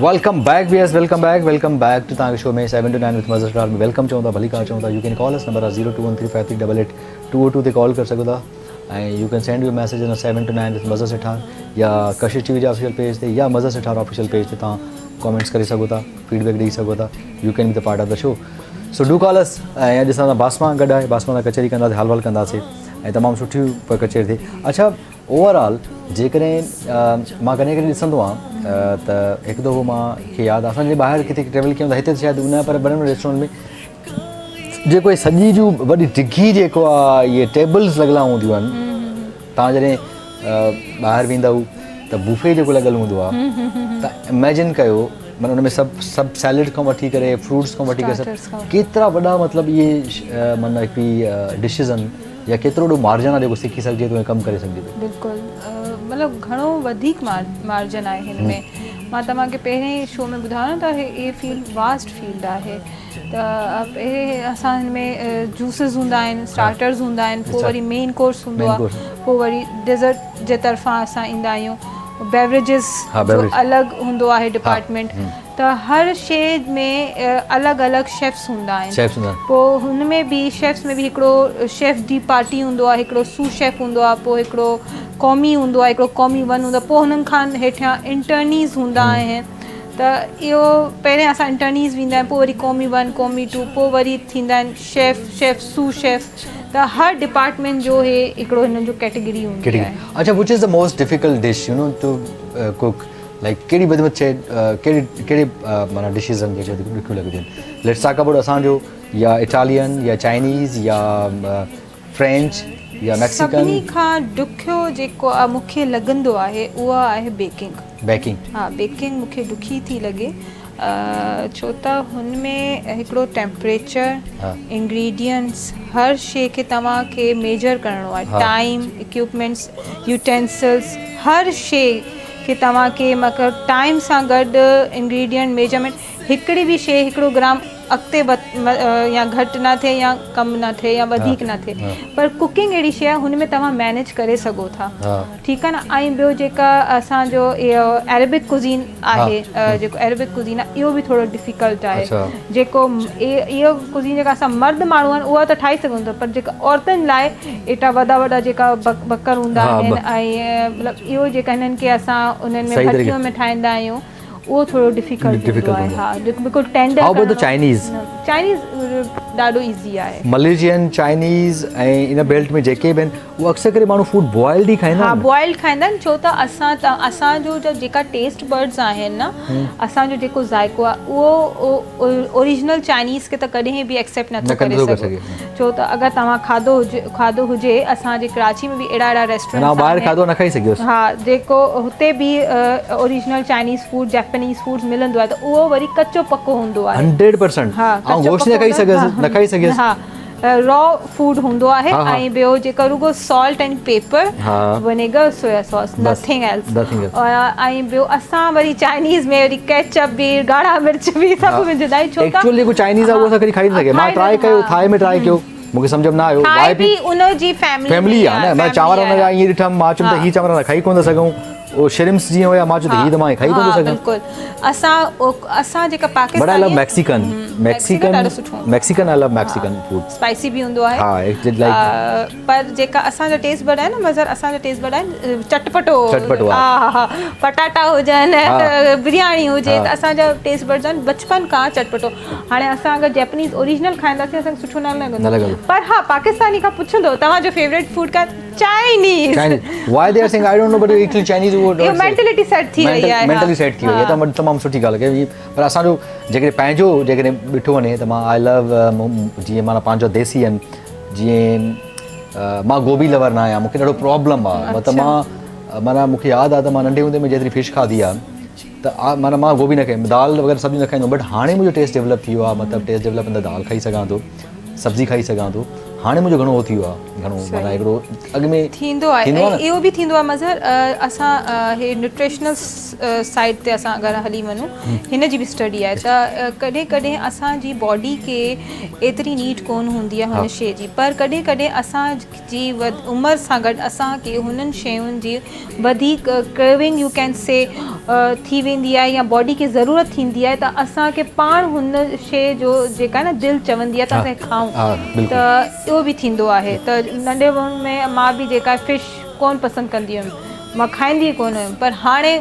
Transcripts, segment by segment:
Welcome back viewers welcome back welcome back to توهان کي show ۾ 7 to 9 with Mazhar star ۾ welcome چئون ٿا ڀليڪار چئون ٿا you can call us number آهي 02135388 202 تي ڪال ڪري سگهو ٿا ۽ you can send your message in 7 to 9 with Mazhar Sethar يا ڪشش ٽي وي جي آفيشل پيج تي يا مظهر سٺار آفيشل پيج تي توهان ڪامينٽس ڪري سگهو ٿا فيڊ بيڪ ڏئي سگهو ٿا you can be the part of the show so do call us ۽ اڄ اسان سان باسما گڏ آهي باسما سان ڪچهري ڪنداسين حال وال ڪنداسين ۽ تمام سٺي ڪچهري ٿي اڇا اوور آل جيڪڏهن مان ڪڏهن ڪڏهن ڏسندو آهيان ته هڪ دفعو مان کي ياد آهي اسان جڏهن ٻاهر ڪٿي ٽريول ڪيون ٿا هتي ته شايد نه پر وڏن وڏن ريسٽورنٽ ۾ جيڪو هي سڄي جون وڏي ڊگهي جيڪو آهي اهي ٽيبلز لڳل هونديون آهن تان جڏهن ٻاهر ويندؤ ته بوفي جيڪو لڳل هوندو آهي ته اميجن ڪيو معنيٰ ان ۾ سڀ سڀ سيلڊ کان وٺي ڪري فروٽس کان وٺي ڪري سڀ ڪيترا وڏا مطلب اهي معنيٰ هڪڙي ڊشز آهن يا ڪيترو وڏو مارجن آهي جيڪو سکي سگهجي ٿو ۽ ڪم ڪري سگهجي ٿو. بلڪل مطلب گهڻو وڌيڪ مارجن آهي هن ۾ مان توهان کي پهرين شو ۾ ٻڌايو نه ته هي فيلڊ واسٽ فيلڊ آهي ته پهرين اسان هن ۾ جوسز هوندا آهن اسٽارٽرز هوندا آهن پوء وري مين ڪورس هوندو آهي پوء وري ڊيزرٽ جي طرفان اسان ايندا آهيون بيوريجز جو الڳ هوندو آهي ڊپارٽمينٽ ته هر شي ۾ الڳ الڳ شيفس هوندا آهن پوء هن ۾ به شيفس ۾ به هڪڙو شيف ڊي پارٽي هوندو آهي هڪڙو سو شيف هوندو آهي پوء هڪڙو قومي هوندو آهي هڪڙو قومي ون هوندو آهي پوء هنن کان هيٺيان انٽرنيز هوندا آهن ته اهو پهرين اسان انٽرنيز ويندا آهيون پوء وري قومي ون قومي ٽو پوء وري ٿيندا آهن شيف شيف سو شيف ته هر ڊپارٽمينٽ جو هي هڪڙو هنن جو ڪيٽيگري هوندي آهي. اڇا which is the most difficult dish you know to cook like ڪهڙي وڌ ۾ شي ڪهڙي ڪهڙي معنيٰ ڊشز آهن جيڪي وڌيڪ ڏکيون لڳنديون آهن let's talk about اسان جو يا اٽالين يا چائنيز يا فرينچ يا ميڪسيڪن. سڀني کان ڏکيو جيڪو مون کي لڳندو آهي اها آهي بيڪنگ. بيڪنگ. ها بيڪنگ مون کي ڏکي ٿي لڳي ڇو ته هن ۾ هڪڙو ٽيمپريچر انگريڊينٽس هر شي کي توهان کي ميجر ڪرڻو آهي ٽائيم اڪيوپمينٽس يوٽينسلس هر شي کي توهان کي مطلب ٽائيم سان گڏ انگريڊينٽ ميجرمينٽ هڪڙي به شي هڪڙو گرام اڳتي يا گهٽ نه ٿئي يا ڪم نه ٿئي يا وڌيڪ نه ٿئي پر ڪوڪنگ اهڙي شي آهي هن ۾ توهان مينيج ڪري سگهو ٿا ٺيڪ آهي نه ۽ ٻيو جيڪا اسان جو اهو عربڪ ڪوزين آهي جيڪو عربڪ ڪوزين آهي اهو به ٿورو ڊفيڪلٽ آهي جيڪو اهو ڪوزين جيڪا اسان مرد ماڻهو آهن اها ته ٺاهي سگهون ٿا پر جيڪا عورتن لاء ايٽا وڏا وڏا جيڪا بڪر هوندا آهن ۽ مطلب اهو جيڪا هنن کي اسان انهن ۾ ڀتيون ۾ ٺاهيندا آهيون اهو ٿورو ڊفيڪلٽ هوندو آهي ها بلڪل tender how about the Chinese Chinese ڏاڍو ايزي آهي ملائيشين چائنيز ۽ ان بيلٽ ۾ جيڪي به آهن اهو اڪثر ڪري ماڻهو فوڊ بوائلڊ ئي کائيندا آهن ها بوائلڊ کائيندا آهن ڇو ته اسان ته اسان جو جيڪا ٽيسٽ بڊز آهن نه اسان جو جيڪو ذائقو آهي اهو اوريجنل چائنيز کي ته ڪڏهن به ايڪسيپٽ نٿو ڪري سگهي ڇو ته اگر توهان کاڌو هجي کاڌو هجي اسان جي ڪراچي ۾ به اهڙا اهڙا ريسٽورنٽس آهن ٻاهر کاڌو نه کائي سگهيس ها جيڪو هتي به original Chinese food Japanese food ملندو آهي ته اهو وري ڪچو پڪو هوندو آهي 100% ها آئون گوشت نه کائي سگهيس نه کائي سگهيس ها را فوڊ هوندو آهي ۽ ٻيو جيڪا رڳو salt and pepper vinegar soya sauce nothing else ۽ ٻيو اسان وري چائنيز ۾ وري ڪيچپ به ڳاڙها مرچ به سڀ وجهندا آهيون ڇو ته ايڪچوئل جيڪو چائنيز آهي اهو اسان ڪڏهن کائي نه سگهيا مان ٽرائي ڪيو ٿائي ۾ ٽرائي ڪيو مون کي سمجهه ۾ نه آيو ٿائي به ان جي فيملي فيملي آهي نه مان چانور ان جا ائين ڏٺم مان چيم ته هي چانور اسان کائي ڪونه ٿا سگهون اهو شرمس جيئن هيا مان چيو ته هي ته مان کائي ڪونه ٿو سگهان بلڪل اسان اسان جيڪا Pakistani but I love Mexican Mexican Mexican I love Mexican food spicy به هوندو آهي ها it's like پر جيڪا اسان جا ٽيسٽ بڊ آهن نه مظهر اسان جا ٽيسٽ بڊ آهن چٽپٽو چٽپٽو ها ها پٽاٽا هجن برياني هجي ته اسان جا ٽيسٽ بڊز آهن بچپن کان چٽپٽو هاڻي اسان اگر جيپنيز اوريجنل کائينداسين اسان کي سٺو نه لڳندو پر ها پاڪستاني کان پڇندو توهان جو فيوريٽ فوڊ ڪا Chinese Chinese why they are saying I don't know but actually Chinese اهو مينٽلٽي سيٽ ٿي وئي آهي مينٽلي سيٽ ٿي وئي آهي ته تمام سٺي ڳالهه ڪئي پر اسان جو جيڪڏهن پنهنجو جيڪڏهن ڏٺو وڃي ته مان آء لو جيئن معنيٰ پنهنجو ديسي آهن جيئن مان گوبي لور نه آهيان مونکي ڏاڍو پرابلم آ مطلب مان معنيٰ مونکي ياد آ ته مان ننڍي هوندي ۾ جيتري فش کاڌي آ ته معنيٰ مان گوبي نه کائي دال وغيره سبزي نه کائيندو بٽ هاڻي منهنجو ٽيسٽ ڊيولپ ٿي ويو آ مطلب ٽيسٽ ڊيولپ اندر دال کائي سگهان ٿو سبزي کائي سگهان ٿو هاڻي منهنجو گهڻو هو ٿي ويو آ گهڻو معنيٰ هڪڙو اڳ ۾ ٿيندو آهي اهو به ٿيندو آهي مظهر اسان هي نيوٽريشنل سائيڊ تي اسان اگر هلي وڃون هن جي به اسٽڊي آهي ته ڪڏهن ڪڏهن اسان جي باڊي کي ايتري نيڊ ڪون هوندي آهي هن شي جي پر ڪڏهن ڪڏهن اسان جي عمر سان گڏ اسان کي هنن شين جي وڌيڪ ڪريونگ يو ڪين سي ٿي ويندي آهي يا باڊي کي ضرورت ٿيندي آهي ته اسان کي پاڻ هن شي جو جيڪا نه دل چوندي آهي ته اسان کائون ته اهو به ٿيندو آهي ته ننڍي ۾ مان به جيڪا فش ڪون پسند ڪندي هيم مان کائيندي ڪون هيم پر هاڻي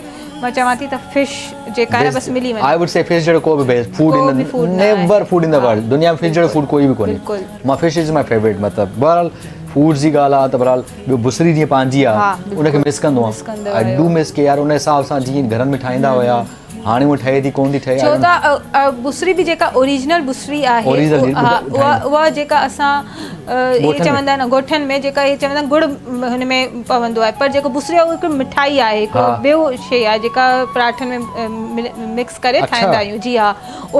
مان چوان ٿي ته فش جيڪا آهي بس ملي وڃي. I would C fish جهڙو ڪو به best food in the never food in the world دنيا ۾ فش جهڙو فوڊ ڪوئي به ڪونهي مان فش از my favourite مطلب بهرحال فوڊ جي ڳالهه آ ته بهرحال ٻيو بصري جيئن پنهنجي آ ان کي مس ڪندو آهيان I do مس ڪي يار ان حساب سان جيئن گهرن ۾ ٺاهيندا هيا هاڻي هو ٺهي ٿي ڪون ٿي ٺهي ڇو ته بصري به جيڪا اوريجنل بصري آهي اها اها جيڪا اسان اهي چوندا آهن ڳوٺن ۾ جيڪا اهي چوندا آهن ڳڙ هن ۾ پوندو آهي پر جيڪو بصري آهي اهو هڪ مٺائي آهي هڪ ٻيو شي آهي جيڪا پراٺن ۾ مڪس ڪري ٺاهيندا آهيون جي ها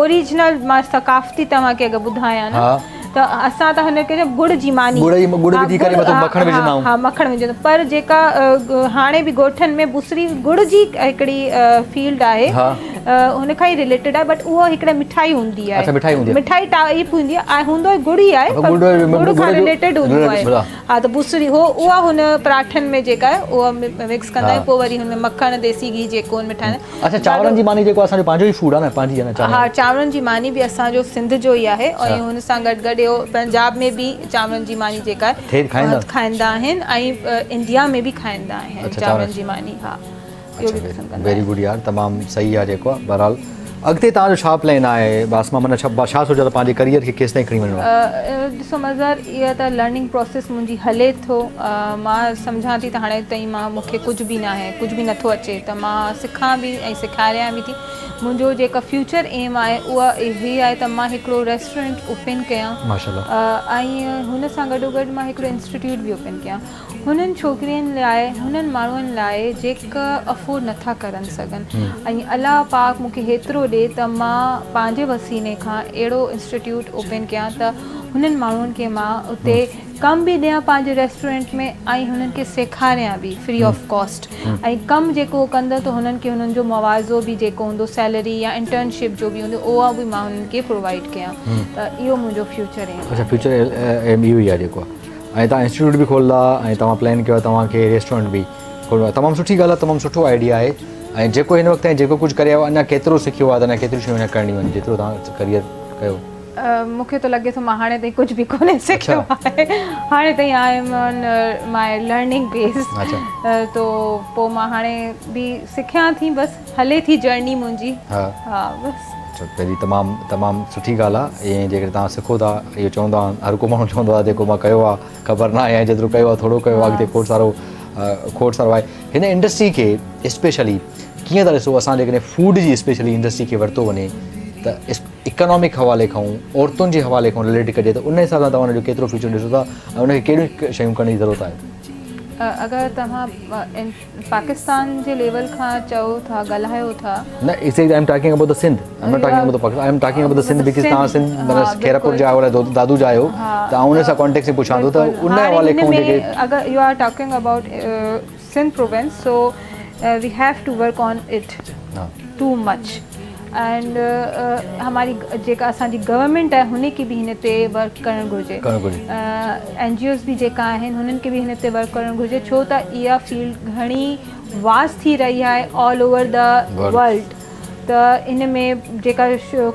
اوريجنل مان ثقافتي توهان کي اگر ٻڌايان نه ته اسان ته هن کي ڳڙ جي ماني ڳڙ جي ڳڙ وجهي ڪري مطلب مکڻ وجهندا آهيون ها مکڻ وجهندا پر جيڪا هاڻي به ڳوٺن ۾ بصري ڳڙ جي هڪڙي فيلڊ آهي هن کان ئي رليٽيڊ آهي بٽ اهو هڪڙي مٺائي هوندي آهي اڇا مٺائي هوندي آهي مٺائي ٽائپ هوندي آهي ۽ هوندو ڳڙ ئي آهي پر ڳڙ کان رليٽيڊ هوندو آهي ها ته بصري هو اها هن پراٺن ۾ جيڪا آهي اها مڪس ڪندا آهيون پوء وري هن ۾ مکڻ ديسي گيهه جيڪو هن ۾ ٺاهيندا اڇا چانورن جي ماني جيڪو اسان جو پنهنجو ئي فوڊ آهي نه پنهنجي آهي نه چانورن ها چانورن جي ماني به اسان جو سنڌ جو ئي آهي ۽ ان سان گڏ گڏ اهو پنجاب ۾ به چانورن جي ماني جيڪا آهي کائيندا آهن ۽ انڊيا ۾ به کائيندا آهن چانورن جي ماني ها اهو به پسند ڪندا آهن ويري گڊ يار تمام صحيح آهي جيڪو آهي بهرحال اڳتي توهان جو ڇا پلان آهي باسما معنيٰ ڇا ڇا سوچيو اٿو پنهنجي ڪريئر کي ڪيستائين کڻي وڃڻو آهي؟ ڏسو مظهر اها ته لرننگ پروسيس منهنجي هلي ٿو مان سمجهان ٿي ته هاڻي تائين مان مون کي ڪجهه به ناهي ڪجهه به نٿو اچي ته مان سکان به ۽ سيکاريان به ٿي منهنجو جيڪا فيوچر ايم آهي اها هي آهي ته مان هڪڙو ريسٽورنٽ اوپن ڪيان ۽ هن سان گڏو گڏ مان هڪڙو انسٽيٽيوٽ به اوپن ڪيان هنن ڇوڪرين لاء هنن ماڻهن لاء جيڪا افورڊ نٿا ڪرن سگهن ۽ الله پاڪ مون کي هيترو ڏي ته مان پنهنجي وسيلي کان اهڙو انسٽيٽيوٽ اوپن ڪيان ته هنن ماڻهن کي مان اتي ڪم به ڏيان پنهنجي ريسٽورنٽ ۾ ۽ هنن کي سيکاريان به فري آف ڪاسٽ ۽ ڪم جيڪو هو ڪندا ته هنن کي هنن جو معاوضو به جيڪو هوندو سيلري يا انٽرنشپ جو به هوندو اها به مان هنن کي پرووائيڊ ڪيان ته اهو منهنجو فيوچر ايم آهي. اڇا فيوچر ايم اهو ئي آهي جيڪو ۽ توهان انسٽيٽيوٽ به کولندا ۽ توهان پلان ڪيو آهي توهان کي ريسٽورنٽ به کولڻو آهي تمام سٺي ڳالهه آهي تمام سٺو آئيڊيا آهي ۽ جيڪو هن وقت تائين جيڪو ڪجهه ڪري آيو اڃا ڪيترو سکيو آهي ته اڃا ڪيتريون شيون اڃا ڪرڻيون آهن جيترو توهان ڪريئر ڪيو. مون کي ته لڳي ٿو مان هاڻي تائين ڪجهه به ڪونهي سکيو آهي هاڻي تائين I am on my learning base تو پوء مان هاڻي به سکيان ٿي بس هلي ٿي جرني منهنجي ها بس. اڇا پهرين تمام تمام سٺي ڳالهه آهي ائين جيڪڏهن توهان سکو ٿا اهو چوندا آهن هر ڪو ماڻهو چوندو آهي جيڪو مان ڪيو آهي خبر نه آهي ۽ جيترو ڪيو آهي ٿورو ڪيو آهي اڳتي کوڙ سارو کوڙ سارو آهي هن انڊسٽري کي اسپيشلي ڪيئن ٿا ڏسو اسان جيڪڏهن فوڊ جي اسپيشلي انڊسٽري کي ورتو وڃي ته اڪانامڪ حوالي کان عورتن جي حوالي کان رليٽ ڪجي ته ان حساب سان توهان ان جو ڪيترو فيوچر ڏسو ٿا ۽ ان کي ڪهڙيون شيون ڪرڻ جي ضرورت آهي. اگر توهان پاڪستان جي ليول کان چئو ٿا ڳالهايو ٿا. نه exactly I am talking about the Sindh I am not talking about the Pakistan I am talking about the Sindh because توهان سنڌ معنيٰ خيرپور جا آهيو دادو جا آهيو ته آئون ان سان ڪانٽيڪس ۾ پڇان ٿو ته ان حوالي کان جيڪي اگر you are talking about Sindh province so we have to work on it too much and هماري جيڪا اسان جي گورنمينٽ آهي هن کي به هن تي ورڪ ڪرڻ گهرجي اين جي اوز به جيڪا آهن هنن کي به هن تي ورڪ ڪرڻ گهرجي ڇو ته اها فيلڊ گهڻي واس ٿي رهي آهي آل اوور the world ته ان ۾ جيڪا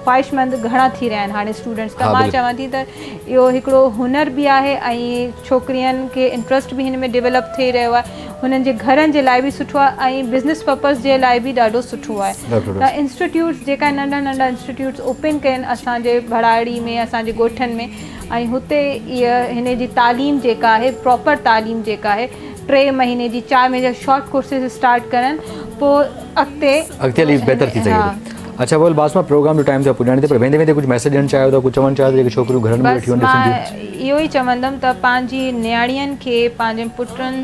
خواهشمند گهڻا ٿي رهيا آهن هاڻي اسٽوڊنٽس ته مان چوان ٿي ته اهو هڪڙو هنر به آهي ۽ ڇوڪرين کي انٽرسٽ به هن ۾ ڊيولپ ٿي رهيو آهي هنن جي گهرن جي لاء به سٺو آهي ۽ بزنس پرپز جي لاء به ڏاڍو سٺو آهي ته انسٽيٽيوٽس جيڪا ننڍا ننڍا انسٽيٽيوٽس اوپن ڪين اسان جي ٻھراڙي ۾ اسان جي ڳوٺن ۾ ۽ هتي اها هن جي تعليم جيڪا آهي پراپر تعليم جيڪا آهي ٽي مهيني جي چار مهيني جا شارٽ ڪورسز اسٽارٽ ڪرن پوء اڳتي اڳتي هلي بهتر ٿي سگهي ٿو. اڇا بول باسما پروگرام جو ٽائيم ٿيو پڄاڻي تي پر ويندي ويندي ڪجهه ميسيج ڏيڻ چاهيو ٿا ڪجهه چوڻ چاهيو ٿا جيڪي ڇوڪريون گهرن ۾ بس ويٺيون آهن مان ڏسن ٿيون. اهو ئي چوندم ته پنهنجي نياڻين کي پنهنجن پٽن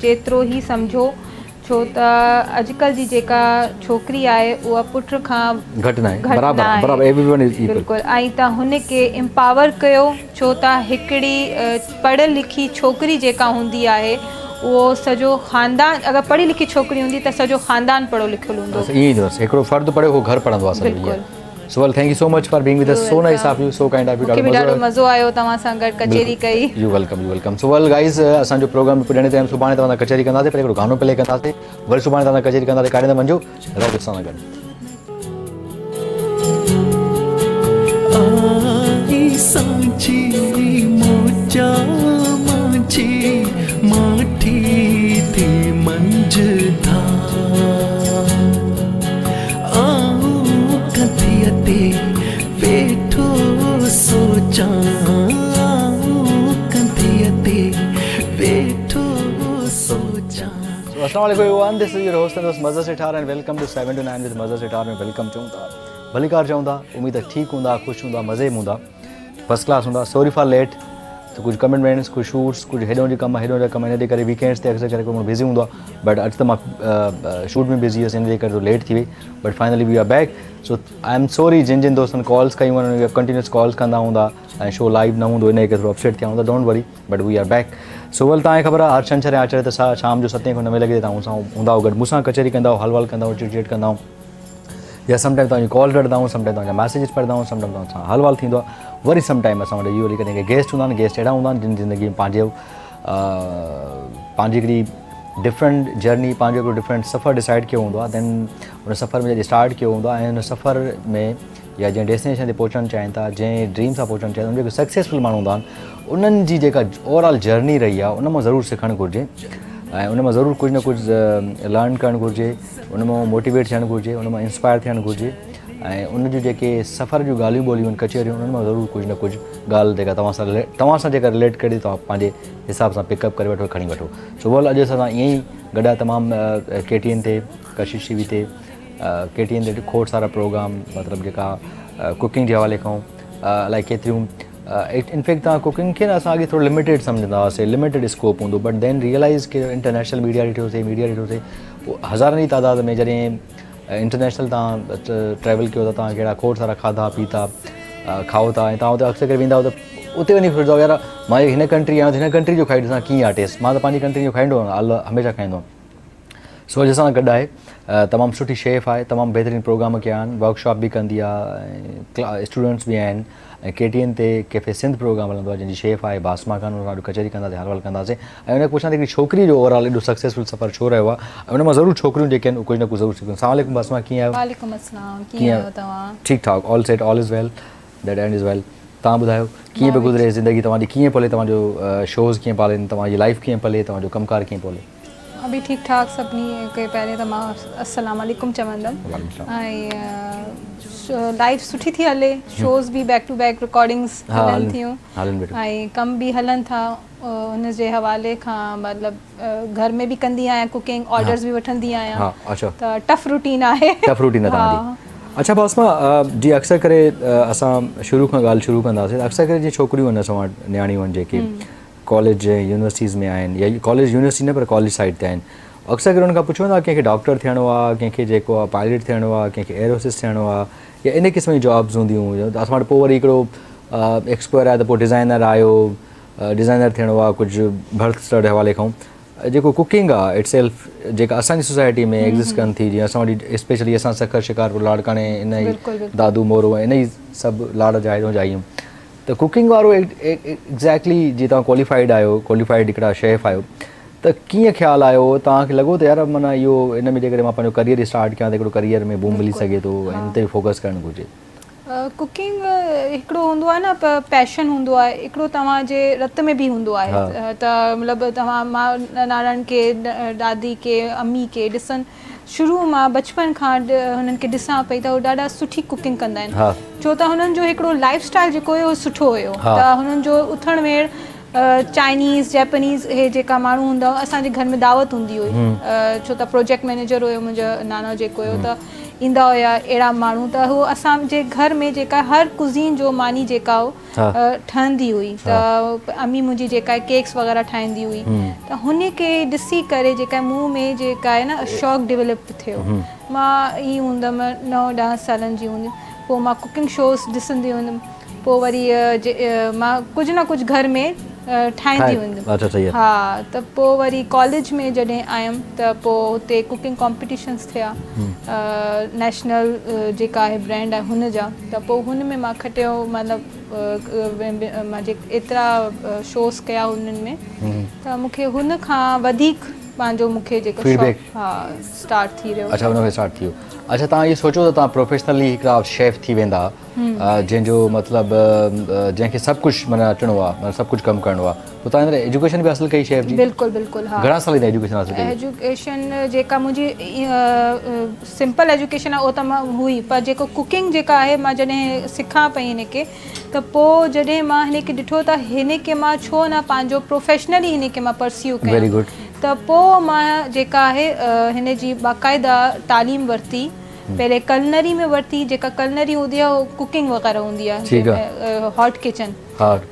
جيترو ئي سمجهو ڇو ته اڄڪلهه جي جيڪا ڇوڪري آهي اها پٽ کان گهٽ ناهي گهٽ برابر آهي برابر ايوري ون is equal. بلڪل ۽ ته هن کي امپاور ڪيو ڇو ته هڪڙي پڙهيل لکي ڇوڪري جيڪا هوندي آهي اهو سڄو خاندان اگر پڙهي لکي ڇوڪري هوندي ته سڄو خاندان پڙهيو لکيل هوندو. بس ائين ئي بس هڪڙو فرد پڙهيو هو گهر پڙهندو آهي سڄو بلڪل. So well thank you so much for being with us so nice of you so kind of you ڏاڍو ڏاڍو مزو آيو توهان سان گڏ ڪچهري ڪئي. You welcome you welcome so well guys اسان جو پروگرام پڄاڻي تي آهيون سڀاڻي توهان سان ڪچهري ڪنداسين پر هڪڙو گانو پلي ڪنداسين وري سڀاڻي توهان سان ڪچهري ڪنداسين ڪاڏي نه وڃجو رهو اسان سان گڏ. اسلام عليڪم everyone this is your host and دوست Mazhar Sethar and welcome to 7 to 9 with Mazhar Sethar ۾ welcome چئون ٿا ڀليڪار چئون ٿا اميد ٺيڪ هوندا خوش هوندا مزي ۾ هوندا فرسٽ ڪلاس هوندا سوري فار ليٽ ته ڪجهه ڪمٽمينٽس ڪجهه شوٽس ڪجهه هيڏو جو ڪم هيڏو جو ڪم ان جي ڪري ويڪينڊس تي اڪثر ڪري ڪو ماڻهو بزي هوندو آهي بٽ اڄ ته مان شوٽ ۾ بزي هيس ان جي ڪري ٿورو ليٽ ٿي وئي but finally we are back so I am sorry جن جن دوستن ڪالس ڪيون آهن انهن ڪنٽينيوس ڪالس ڪندا هوندا ۽ شو لائيو نه هوندو ان جي ڪري ٿورو اپسيٽ ٿيا هوندا don't worry but we are back so well توهان کي خبر آهي هر ڇنڇر ۽ آچر تي شام جو ستين کان نوين لڳي توهان مون سان هوندا هو گڏ مون سان ڪچهري ڪندا هو حال وال ڪندا هو چٽ چيٽ ڪندا هو يا سم ٽائيم توهان جي ڪال ڪڍندا آهيون سم ٽائيم توهان جا ميسيجز پڙهندا آهيون سم ٽائيم توهان سان حال وال ٿيندو آهي وري سم ٽائيم اسان وٽ اهو وري ڪڏهن ڪي گيسٽ هوندا آهن گيسٽ اهڙا هوندا آهن جن زندگي ۾ پنهنجو پنهنجي هڪڙي ڊفرنٽ جرني پنهنجو هڪڙو ڊفرنٽ سفر ڊسائيڊ ڪيو هوندو آهي دين ان سفر ۾ جڏهن اسٽارٽ ڪيو هوندو آهي ۽ ان سفر ۾ يا جنهن ڊيسٽينيشن تي پهچڻ چاهين ٿا جنهن ڊريم سان پهچڻ چاهين ٿا ان جيڪي سڪسيسفل ماڻهو هوندا آهن انهن جي جيڪا اوور آل جرني رهي آهي ان مان ضرور سکڻ گهرجي ۽ ان مان ضرور ڪجهه نه ڪجهه لرن ڪرڻ گهرجي ان مان موٽيويٽ ٿيڻ گهرجي ان مان انسپائر ٿيڻ گهرجي ۽ ان جون جيڪي سفر جون ڳالهيون ٻولهيون آهن ڪچهريون انهن مان ضرور ڪجهه نه ڪجهه ڳالهه جيڪا توهان سان توهان سان جيڪا رليٽ ڪري توهان پنهنجي حساب سان پڪ اپ ڪري وٺو کڻي وٺو سو بول اڄ اسان سان ائين ئي گڏ آهي تمام ڪي ٽي اين تي ڪشش ٽي وي تي ڪي ٽي اين تي کوڙ سارا پروگرام مطلب جيڪا ڪوڪنگ جي حوالي کان الائي ڪيتريون انفيڪٽ توهان ڪوڪنگ کي نه اسان اڳي ٿورو لميٽيڊ سمجهندا هئاسي لميٽيڊ اسڪوپ هوندو بٽ then realise ڪيو انٽرنيشنل ميڊيا ڏٺوسي ميڊيا ڏٺوسي پوء هزارن جي تعداد ۾ جڏهن انٽرنيشنل توهان ٽريول ڪيو ته توهان کي اهڙا کوڙ سارا کاڌا پيتا کائو ٿا ۽ توهان اتي اڪثر ڪري ويندا آهيو ته اتي وڃي سوچيندا يار مان هن ڪنٽري آيو هن ڪنٽري جو کائي ڏسان ڪيئن آهي ٽيسٽ مان ته پنهنجي ڪنٽري جو کائيندو آهيان هميشه کائيندو آهيان سو اڄ اسان سان گڏ آهي تمام سٺي شيف آهي تمام بهترين پروگرام ڪيا آهن ورڪشاپ به ڪندي آهي ۽ اسٽوڊنٽس به آهن ۽ ڪي ٽي اين تي ڪيفي سنڌ پروگرام هلندو آهي جنهن جي شيف آهي باسما خان ان سان اڄ ڪچهري ڪنداسين حال احوال ڪنداسين ۽ ان کي پڇان ٿي هڪڙي ڇوڪري جو اوور آل ايڏو سڪسيسفل سفر ڇو رهيو آهي ۽ ان مان ضرور ڇوڪريون جيڪي آهن ڪجهه نه ڪجهه ضرور سکنديون السلام عليڪم باسما ڪيئن آهيو؟ وعليڪم السلام ڪيئن آهيو توهان؟ ٺيڪ ٺاڪ all set all is well that and is well توهان ٻڌايو ڪيئن پيو گذري زندگي توهان جي ڪيئن پلي توهان جو شوز ڪيئن پيا هلن توهان جي لائف ڪيئن پلي توهان جو ڪم ڪار ڪيئن پيو هلي؟ مان به ٺيڪ ٺاڪ سڀني کي پهرين ته مان السلام عليڪم چوندم ۽ لائف سٺي ٿي هلي شوز به بيڪ ٽو بيڪ رڪارڊنگس هلن ٿيون ۽ ڪم به هلن ٿا ان جي حوالي کان مطلب گهر ۾ به ڪندي آهيان ڪوڪنگ آرڊرز به وٺندي آهيان ته ٽف روٽين آهي ٽف روٽين آهي توهان جي اڇا باسما جي اڪثر ڪري اسان شروع کان ڳالهه شروع ڪنداسين اڪثر ڪري جيئن ڇوڪريون آهن اسان وٽ نياڻيون آهن جيڪي ڪاليج ۽ يونيورسٽيز ۾ آهن يا ڪاليج يونيورسٽي نه پر ڪاليج سائيڊ تي آهن اڪثر ڪري انهن کان پڇيو ويندو آهي ڪنهن کي ڊاڪٽر ٿيڻو آهي ڪنهن کي جيڪو آهي پائلٽ ٿيڻو آهي ڪنهن کي ايئر هوسٽس ٿيڻو آهي يا ان قسم جون جابس هونديون اسان وٽ پوء وري هڪڙو ايڪسپوئر آهي ته پوء ڊزائنر آيو ڊزائنر ٿيڻو آهي ڪجهه ڀرت سڙ حوالي کان جيڪو ڪوڪنگ آهي it self جيڪا اسان جي سوسائٽي ۾ ايگزسٽ ڪن ٿي جيئن اسان وٽ اسپيشلي اسان سکر شڪارپور لاڙڪاڻي ان ئي دادو مورو ان ئي سڀ لاڙ جا جا آهيون ته ڪوڪنگ وارو ايگزيڪٽلي جي توهان ڪواليفائيڊ آهيو ڪواليفائيڊ هڪڙا شيف آهيو ته ڪيئن خيال آيو توهان کي لڳو ته يار معنيٰ اهو ان ۾ جيڪڏهن مان پنهنجو ڪريئر اسٽارٽ ڪيان ته هڪڙو ڪريئر ۾ بوم ملي سگهي ٿو ۽ ان تي فوڪس ڪرڻ گهرجي. ڪوڪنگ هڪڙو هوندو آهي نه پيشن هوندو آهي هڪڙو توهان جي رت ۾ به هوندو آهي ته مطلب توهان مان ناناڻن کي ڏاڏي کي امي کي ڏسن شروع مان بچپن کان هنن کي ڏسان پئي ته هو ڏاڍا سٺي ڪوڪنگ ڪندا آهن ڇو ته هنن جو هڪڙو لائف اسٽائل جيڪو هيو سٺو هيو ته هنن جو اٿڻ ويهڻ چائنيز جيپنيز هي جيڪا ماڻهو هوندا هئا اسان جي گهر ۾ دعوت هوندي هئي ڇو ته پروجيڪٽ مئنيجر هيو منهنجو نانو جيڪو هيو ته ايندا هيا اهڙا ماڻهو ته هو اسان جي گهر ۾ جيڪا هر ڪوزين جو ماني جيڪا هو ٺهندي هئي ته امي منهنجي جيڪا ڪيڪس وغيره ٺاهيندي هئي ته هن کي ڏسي ڪري جيڪا مون ۾ جيڪا آهي نه شوق ڊولپ ٿيو مان ائين هوندم نو ڏهه سالن جي هوندم پوء مان ڪوڪنگ شوز ڏسندي هوندم پوء وري مان ڪجهه نه ڪجهه گهر ۾ ٺاهيندي هوندم. اڇا صحيح. ها ته پوء وري ڪاليج ۾ جڏهن آيم ته پوء اتي ڪوڪنگ ڪامپيٽيشنس ٿيا نيشنل جيڪا آهي برانڊ آهي هن جا ته پوء هن ۾ مان کٽيو مطلب مان ايترا شوز ڪيا هنن ۾ ته مون کي هن کان وڌيڪ پنهنجو مون کي جيڪو شوق ها اسٽارٽ ٿي رهيو. اڇا ان کان اسٽارٽ ٿي ويو. اڇا توهان اهو سوچيو ته توهان پروفيشنلي هڪڙا شيف ٿي ويندا جنهن جو مطلب جنهن کي سڀ ڪجهه معنيٰ اچڻو آهي معنيٰ سڀ ڪجهه ڪم ڪرڻو آهي پوء توهان هن ايجوڪيشن به حاصل ڪئي شيف جي؟ بلڪل بلڪل ها. گهڻا سال هن ايجوڪيشن حاصل ڪئي؟ ايجوڪيشن جيڪا منهنجي سمپل ايجوڪيشن آهي اهو ته مان هئي پر جيڪو ڪوڪنگ جيڪا آهي مان جڏهن سکان پئي هن کي ته پوء جڏهن مان هن کي ڏٺو ته هن کي مان ڇو نه پنهنجو پروفيشنلي هن کي مان پرسيو ڪيان ته پوء مان جيڪا آهي هن جي باقاعده تعليم ورتي پهرين ڪلنري ۾ ورتي جيڪا ڪلنري هوندي آهي اهو ڪوڪنگ وغيره هوندي آهي هاٽ ڪچن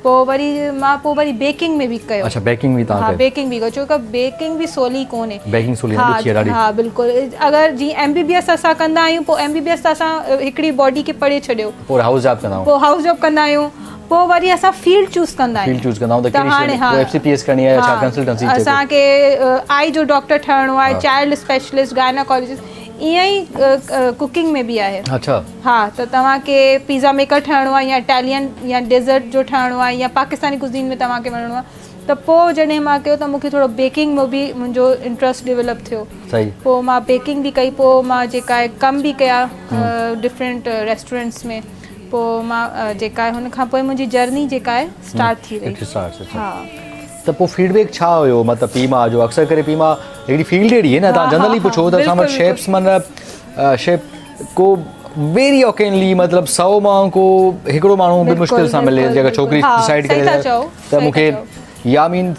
پوء وري مان پوء وري بيڪنگ ۾ به ڪيو اڇا بيڪنگ به تهان ها بيڪنگ به ڪيو ڇو ته بيڪنگ به سولي ڪونهي بيڪنگ سولي نه ڏکي آهي ڏاڍي ها بلڪل اگر جي ايم بي بي ايس اسان ڪندا آهيون پوء ايم بي بي ايس ته اسان هڪڙي باڊي کي پڙهي ڇڏيو پوء هائوس جاب ڪندا آهيون پوء هائوس جاب ڪندا آهيون پوء وري اسان فيلڊ چوز ڪندا آهيون فيلڊ چوز ڪندا آهيون ته ڪهڙي شيء ۾ ايف سي پي ايس ڪرڻي آهي يا ڇا ڪنسلٽنسي اسان کي آئي جو ڊاڪٽر ٺهڻو آهي چائلڊ اسپيشلسٽ گائناڪالوجسٽ ائين ئي ڪوڪنگ ۾ به آهي. اڇا. ها ته توهان کي پيزا ميڪر ٺهڻو آهي يا اٽالين يا ڊيزرٽ جو ٺهڻو آهي يا پاڪستاني ڪوزين ۾ توهان کي وڃڻو آهي ته پوء جڏهن مان ڪيو ته مون کي ٿورو بيڪنگ ۾ به منهنجو انٽرسٽ ڊيولپ ٿيو. صحيح. پوء مان بيڪنگ به ڪئي پوء مان جيڪا آهي ڪم به ڪيا ڊفرنٽ ريسٽورنٽس ۾ پوء مان جيڪا آهي هن کان پوء منهنجي جرني جيڪا آهي اسٽارٽ ٿي وئي. ها. ته پوء فيڊ بيڪ ڇا هيو مطلب پيء ماء جو اڪثر ڪري پيء ماء هڪڙي فيلڊ اهڙي آهي نه تان جنرلي پڇو ته اسان وٽ شيفس معنيٰ شيف ڪو ويري اوڪينلي مطلب 100 مان ڪو هڪڙو ماڻهو به مشڪل سان ملي جيڪا ڇوڪري ڊسائيڊ ڪري ته مون کي يا مين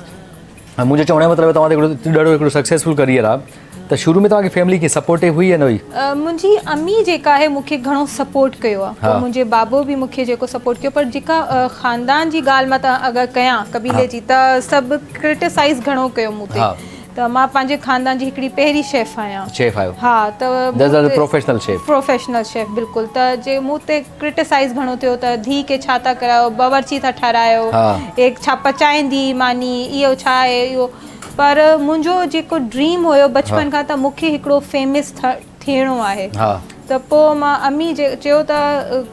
منهنجو چوڻ جو مطلب توهان ته هڪڙو ڏاڍو هڪڙو سڪسيسفل ڪريئر آهي ته شروع ۾ توهان کي فيملي ڪيئن سپورٽو هئي يا نه هئي؟ منهنجي امي جيڪا آهي مون کي گهڻو سپورٽ ڪيو آهي پوء منهنجي بابو به مون کي جيڪو سپورٽ ڪيو پر جيڪا خاندان جي ڳالهه مان ته اگر ڪيان قبيلي جي ته سڀ ڪرٽيسائز گهڻو ڪيو مون تي ته مان پنهنجي خاندان جي هڪڙي پهرين شيف آهيان شيف آهيو ها ته پروفيشنل شيف پروفيشنل شيف بلڪل ته جي مون تي ڪرٽيسائز گهڻو ٿيو ته ڌي کي ڇا ٿا ڪرايو باورچي ٿا ٺهرايو هي ڇا پچائيندي ماني اهو ڇا آهي اهو پر منهنجو جيڪو ڊريم هيو بچپن کان ته مون کي هڪڙو فيمس ٿيڻو آهي ته پوء مان امي چيو ته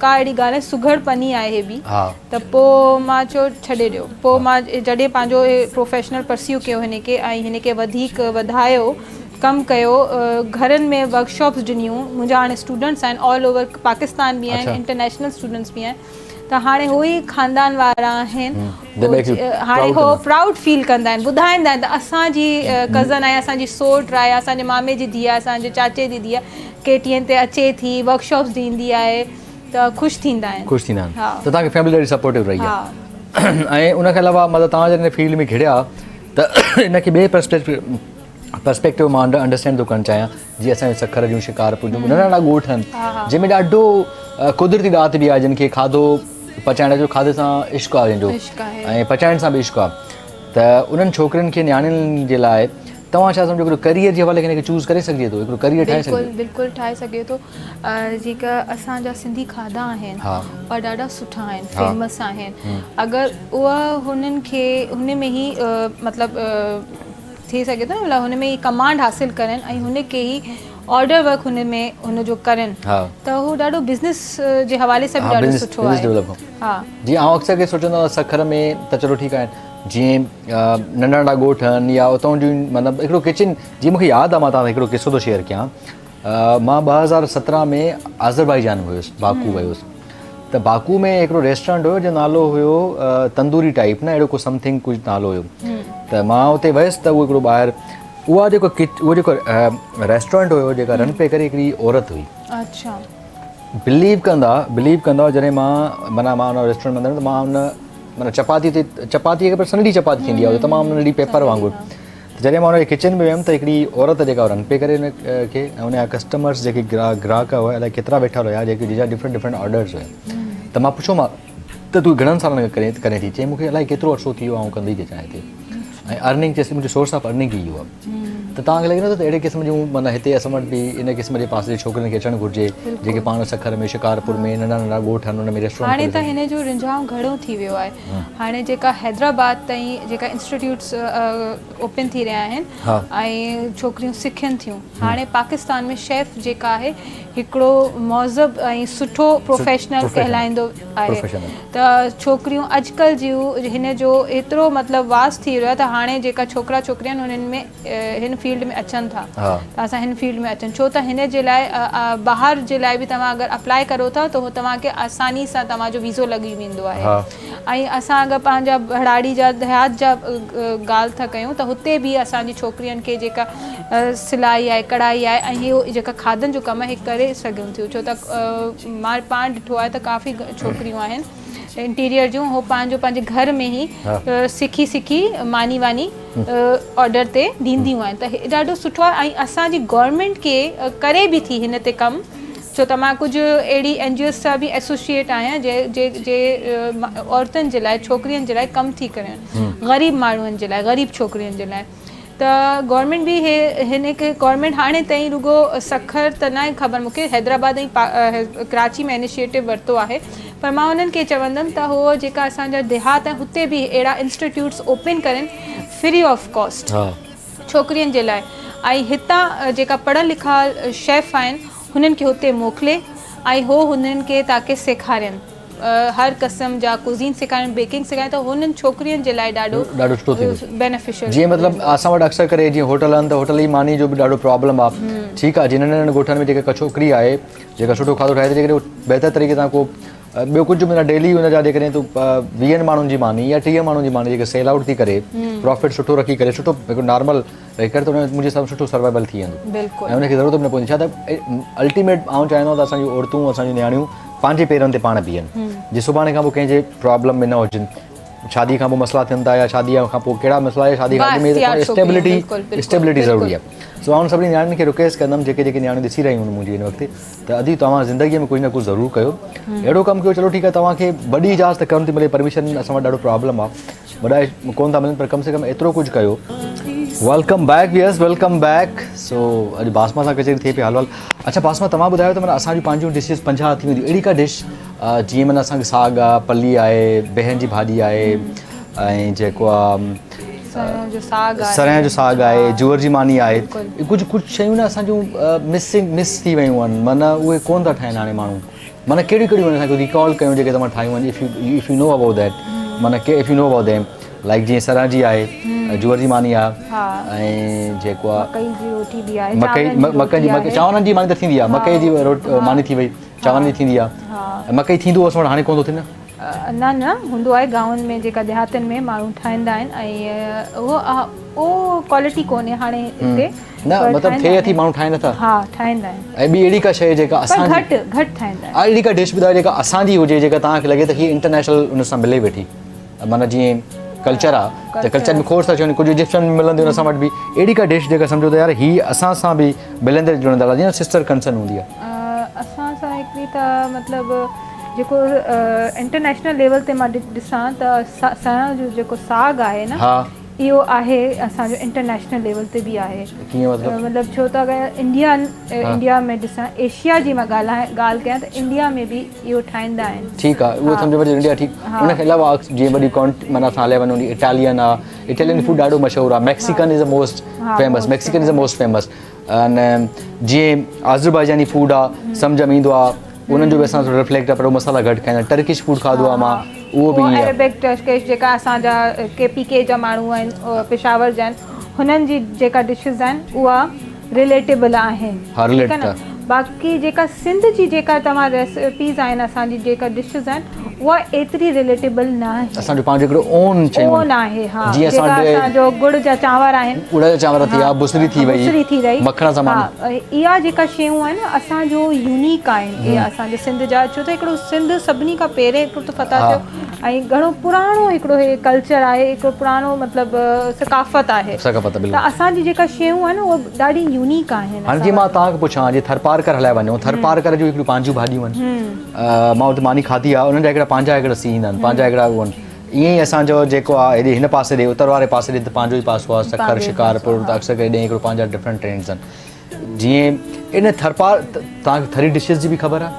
ڪا اهڙي ڳالهه ناهي سگهڙ پني آهي هي به ته پوء مان چيو ڇڏي ڏيو پوء مان جڏهن پنهنجو پروفيشنل پرسيو ڪيو هن کي ۽ هن کي وڌيڪ وڌايو ڪم ڪيو گهرن ۾ ورڪشاپس ڏنيون منهنجا هاڻي اسٽوڊنٽس آهن آل اوور پاڪستان به آهن انٽرنيشنل اسٽوڊنٽس به آهن ته هاڻي هو ئي خاندان وارا آهن هاڻي هو پرائوڊ فيل ڪندا آهن ٻڌائيندا آهن ته اسان جي ڪزن آهي اسان جي سوٽ آهي اسان جي مامي جي ڌيء آهي اسان جي چاچي جي ڌيء ڪي ٽي اين تي اچي ٿي ورڪشاپس ڏيندي آهي ته خوش ٿيندا آهن خوش ٿيندا آهن ته توهان کي فيملي ڏاڍي سپورٽو رهي آهي ۽ ان کان علاوه مطلب توهان جڏهن فيلڊ ۾ گهڙيا ته ان کي ٻئي پرسپيڪٽو پرسپيڪٽو مان انڊرسٽينڊ ٿو ڪرڻ چاهيان جيئن اسان جي سکر جون شڪارپور جون ننڍا ننڍا ڳوٺ آهن جنهن ۾ ڏاڍو قدرتي ڏات به آهي جن کي کاڌو پچائڻ جو کاڌي سان عشق آهي جن جو ۽ پچائڻ سان به عشق آهي ته انهن ڇوڪرين کي نياڻين جي لاء توهان ڇا سمجهو هڪڙو ڪريئر جي حوالي کان هن کي چوز ڪري سگهجي ٿو هڪڙو ڪريئر ٺاهي سگهجي بلڪل بلڪل ٺاهي سگهي ٿو جيڪا اسان جا سنڌي کاڌا آهن اها ڏاڍا سٺا آهن فيمس آهن اگر اها هنن کي هن ۾ ئي مطلب ٿي سگهي ٿو نه مطلب هن ۾ ئي ڪمانڊ حاصل ڪرن ۽ هن کي ئي آرڊر ورڪ هن ۾ هن جو ڪرن ته هو ڏاڍو بزنس جي حوالي سان به ڏاڍو سٺو آهي ها جي آئون اڪثر ڪري سوچندو آهيان سکر ۾ ته چلو ٺيڪ آهي جيئن ننڍا ننڍا ڳوٺ آهن يا اتان جون مطلب هڪڙو ڪچن جيئن مونکي ياد آهي مان توهان سان هڪڙو قصو ٿو شيئر ڪيان مان 2017 ۾ آذربائيجان ويس باڪو ويس ته باڪو ۾ هڪڙو ريسٽورنٽ هيو جو نالو هيو تندوري ٽائيپ نه اهڙو ڪو سمٿنگ ڪجهه نالو هيو ته مان اتي ويس ته اهو هڪڙو ٻاهر اها جيڪو اهو جيڪو ريسٽورنٽ هيو جيڪا رن پئي ڪري هڪڙي عورت هئي. اڇا. بليو ڪندا بليو ڪندا جڏهن مان معنيٰ مان ان ريسٽورنٽ ۾ اندر ته مان ان معنيٰ چپاتي تي چپاتي پر سنهڙي چپاتي ٿيندي آهي تمام ننڍي پيپر وانگر جڏهن مان ان جي ڪچن ۾ ويم ته هڪڙي عورت جيڪا رن پئي ڪري ان کي ۽ ان جا ڪسٽمرس جيڪي گراهڪ هئا الائي ڪيترا ويٺل هيا جيڪي جنهن جا ڊفرنٽ ڊفرنٽ آرڊرس هيا ته مان پڇيو مان ته تون گهڻن سالن کان ڪرين ڪرين ٿي چئي مون کي الائي ڪيترو عرصو ٿي ويو آئون ڪندي ٿي اچان هتي ۽ ارننگ چيس منهنجو سورس آف ارننگ ئي اهو آهي. ته توهان کي لڳي نٿو ته اهڙي قسم جون معنيٰ هتي اسان وٽ به ان قسم جي پاسي جي ڇوڪرين کي اچڻ گهرجي جيڪي پاڻ سکر ۾ شڪارپور ۾ ننڍا ننڍا ڳوٺ آهن ان ۾ ريسٽورنٽ هاڻي ته هن جو رجحان گهڻو ٿي ويو آهي هاڻي جيڪا حيدرآباد تائين جيڪا انسٽيٽيوٽس اوپن ٿي رهيا آهن ۽ ڇوڪريون سکن ٿيون هاڻي پاڪستان ۾ شيف جيڪا آهي هڪڙو مهذب ۽ سٺو پروفيشنل ڪهلائيندو آهي ته ڇوڪريون اڄڪلهه جون هن جو ايترو مطلب واس ٿي رهيو آهي ته هاڻي جيڪا ڇوڪرا ڇوڪريون آهن انهن ۾ هن فيلڊ ۾ اچن ٿا ته اسان هن فيلڊ ۾ اچن ڇو ته هن جي لاء ٻاهر جي لاء به توهان اگر اپلائي ڪرو ٿا ته توهان کي آساني سان توهان جو ويزو لڳي ويندو آهي ۽ اسان اگر پنهنجا ٻهراڙي جا ديهات جا ڳالهه ٿا ڪيون ته هتي به اسان جي ڇوڪرين کي جيڪا سلائي آهي ڪڙهائي آهي ۽ هي جيڪا کاڌن جو ڪم آهي هي ڪري سگهن ٿيون ڇو ته مان پاڻ ڏٺو آهي ته ڪافي ڇوڪريون آهن انٽيريئر جون هو پنهنجو پنهنجي گهر ۾ ئي سکي سکي ماني واني آرڊر تي ڏينديون آهن ته هي ڏاڍو سٺو آهي ۽ اسان جي گورنمينٽ کي ڪري به ٿي هن تي ڪم ڇو ته مان ڪجهه اهڙي اين جي اوز سان به ايسوسيئيٽ آهيان جي جي جي عورتن جي لاء ڇوڪرين جي لاء ڪم ٿي ڪريان غريب ماڻهن جي لاء غريب ڇوڪرين جي لاء ته گورنمينٽ به هي هن کي گورنمينٽ هاڻي تائين رڳو سکر ته ناهي خبر مونکي حيدرآباد ۽ ڪراچي ۾ انيشيٽو ورتو آهي پر مان انهن کي چوندم ته هو جيڪا اسان جا ديهات آهن هتي به اهڙا انسٽيٽيوٽس اوپن ڪرين فري آف ڪاسٽ ڇوڪرين جي لاء ۽ هتان جيڪا پڙهيل لکيل شيف آهن هنن کي هتي موڪلي ۽ هو هنن کي تاڪي سيکارين هر قسم جا ڪوزين سيکارين بيڪنگ سيکارين ته هنن ڇوڪرين جي لاء ڏاڍو ڏاڍو سٺو ٿيندو بينيفيشل جيئن مطلب اسان وٽ اڪثر ڪري جيئن هوٽل آهن ته هوٽل جي ماني جو به ڏاڍو پرابلم آهي ٺيڪ آهي جيئن ننڍن ننڍن ڳوٺن ۾ جيڪا ڇوڪري آهي جيڪا سٺو کاڌو ٺاهي ٿي جيڪڏهن بهتر طريقي سان ڪو ٻيو ڪجهه به نه ڊيلي ان جا جيڪڏهن تون ويهن ماڻهن جي ماني يا ٽيهه ماڻهن جي ماني جيڪا سيل آئوٽ ٿي ڪري پرافٽ سٺو رکي ڪري سٺو هڪ نارمل رکي ڪري ته ان منهنجي حساب سٺو سروائيول ٿي ويندو بلڪل ۽ ان کي ضرورت به نه پوندي ڇا ته الٽيميٽ آئون چاهيندو آهيان ته اسان جون عورتون اسان جون نياڻيون پنهنجي پيرن تي پاڻ بيهن جي سڀاڻي کان پوء ڪنهن جي پرابلم ۾ نه هجن شادي کان پوء مسئلا ٿين ٿا يا شادي کان پوء ڪهڙا مسئلا يا شادي کان اڳ ۾ اسٽيبلٽي اسٽيبلٽي ضروري آهي سو آئون سڀني نياڻين کي رڪويسٽ ڪندم جيڪي جيڪي نياڻيون ڏسي رهيون آهن منهنجي هن وقت ته ادي توهان زندگي ۾ ڪجهه نه ڪجهه ضرور ڪيو اهڙو ڪم ڪيو چلو ٺيڪ آهي توهان کي وڏي اجازت ڪونه ٿي ملي پرميشن اسان وٽ ڏاڍو پرابلم آهي وڏا ڪونه ٿا ملن پر ڪم سي ڪم ايترو ڪجهه ڪيو welcome back viewers welcome back سو اڄ باسما سان ڪچهري ٿئي پئي حال وال اڇا باسما توهان ٻڌايو ته معنيٰ اسان جون پنهنجون ڊشز 50 ٿي وينديون اهڙي ڪا ڊش جيئن معنيٰ اسان کي ساڳ آ پلي آهي بيهن جي ڀاڄي آهي ۽ جيڪو آ سرهن جو ساڳ آهي سرهن جو ساڳ آهي جوئر جي ماني آهي ڪجهه ڪجهه شيون نه اسان جون مسنگ مس ٿي ويون آهن معنيٰ اهي ڪون ٿا ٺاهن هاڻي ماڻهو معنيٰ ڪهڙيون ڪهڙيون اسان کي ريڪال ڪيون جيڪي توهان ٺاهيون آهن if you if you know about that معنيٰ ڪي if you know about them like جيئن سرهن جي آهي جوئر جي ماني آهي ۽ جيڪو آهي مڪئي جي روٽي به آهي مڪئي مڪئي جي چانورن جي ماني ته ٿيندي آهي مڪئي جي ماني ٿي وئي چانورن جي ٿيندي آهي مڪئي ٿيندو هو اسان وٽ هاڻي ڪون ٿو ٿئي نه نه نه هوندو آهي گائون ۾ جيڪا ديهاتن ۾ ماڻهو ٺاهيندا آهن ۽ اهو اهو ڪوالٽي ڪونهي هاڻي هتي نه مطلب ٿئي ٿي ماڻهو ٺاهين نٿا ها ٺاهيندا آهن ۽ ٻي اهڙي ڪا شيء جيڪا اسان گهٽ گهٽ ٺاهيندا آهن اهڙي ڪا ڊش ٻڌايو جيڪا اسان جي هجي جيڪا توهان کي لڳي ته هي انٽرنيشنل ان سان ملي ويٺي معنيٰ جيئن ڪلچر آ ته ڪلچر ۾ کوڙ ساريون شيون ڪجهه ايجپشن ۾ ملنديون اسان وٽ به اهڙي ڪا ڊش جيڪا سمجهو ته يار هي اسان سان به ملندڙ جلندڙ آ جيئن سسٽر ڪنسرن هوندي آ. اسان سان هڪڙي ته مطلب جيڪو انٽرنيشنل ليول تي مان ڏسان ته سرهن جو جيڪو ساڳ آهي نه اهو آهي اسان جو انٽرنيشنل ليول تي به آهي ڪيئن مطلب مطلب ڇو ته اگر انڊيا انڊيا ۾ ڏسان ايشيا جي مان ڳالهايان ڳالهه ڪيان ته انڊيا ۾ به اهو ٺاهيندا آهن. ٺيڪ آ اهو سمجهو وري انڊيا ٺيڪ ان کان علاوه جيئن وڏي ڪونٽ معنيٰ اسان هليا وڃون اٽالين آ اٽالين فوڊ ڏاڍو مشهور آ Mexican is the most famous Mexican is the most famous ان جيئن آذربائيجاني فوڊ آ سمجهه ۾ ايندو آ انهن جو به اسان سان رفليڪٽ آ پر هو مصالحا گهٽ کائيندا آهن ٽرڪش فوڊ کاڌو آ مان اهو به ائين آ. عربڪ ٽرڪش جيڪا اسان جا ڪي پي ڪي جا ماڻهو آهن پشاور جا آهن هنن جي جيڪا ڊشز آهن اها رليٽيبل آهن ٺيڪ آهي نه باقي جيڪا سنڌ جي جيڪا توهان ريسپيز آهن اسان جي جيڪا ڊشز آهن اها ايتري رليٽيبل نه آهي. اسان جو پنهنجو هڪڙو اون شيون اون آهي ها جيئن اسان جيڪا اسان جو ڳڙ جا چانور آهن ڳڙ جا چانور ٿي ويا بصري ٿي وئي بصري ٿي وئي مکڻ سان ها اها جيڪا شيون آهن اسان جو يونيڪ آهن اهي اسان جي سنڌ جا ڇو ته هڪڙو سنڌ سڀني کان پهرين هڪڙو ته فتح ٿيو ۽ گهڻو پراڻو هڪڙو هي ڪلچر آهي هڪڙو پراڻو مطلب ثقافت آهي ثقافت ته اسان جي جيڪا شيون آهن اهي ڏاڍي يونيڪ آهن. هاڻي جي مان توهان کي پڇان جي ٿرپارڪر هليا وڃو ٿرپارڪر جون هڪڙيون پنهنجون ڀاڄيون آهن مان اتي ماني کاڌي آهي انهن جا هڪڙا پنهنجا هڪڙا سي ايندا آهن پنهنجا هڪڙا اهي آهن ائين ئي اسان جو جيڪو آ هيڏي هن پاسي ڏي اتر واري پاسي ڏي ته پنهنجو ئي پاسو آ سکر شڪارپور ته اڪثر ڪري ڏي هڪڙو پنهنجا ڊفرنٽ ٽرينڊز آهن جيئن ان ٿرپار توهان کي ٿري ڊشز جي به خبر آ؟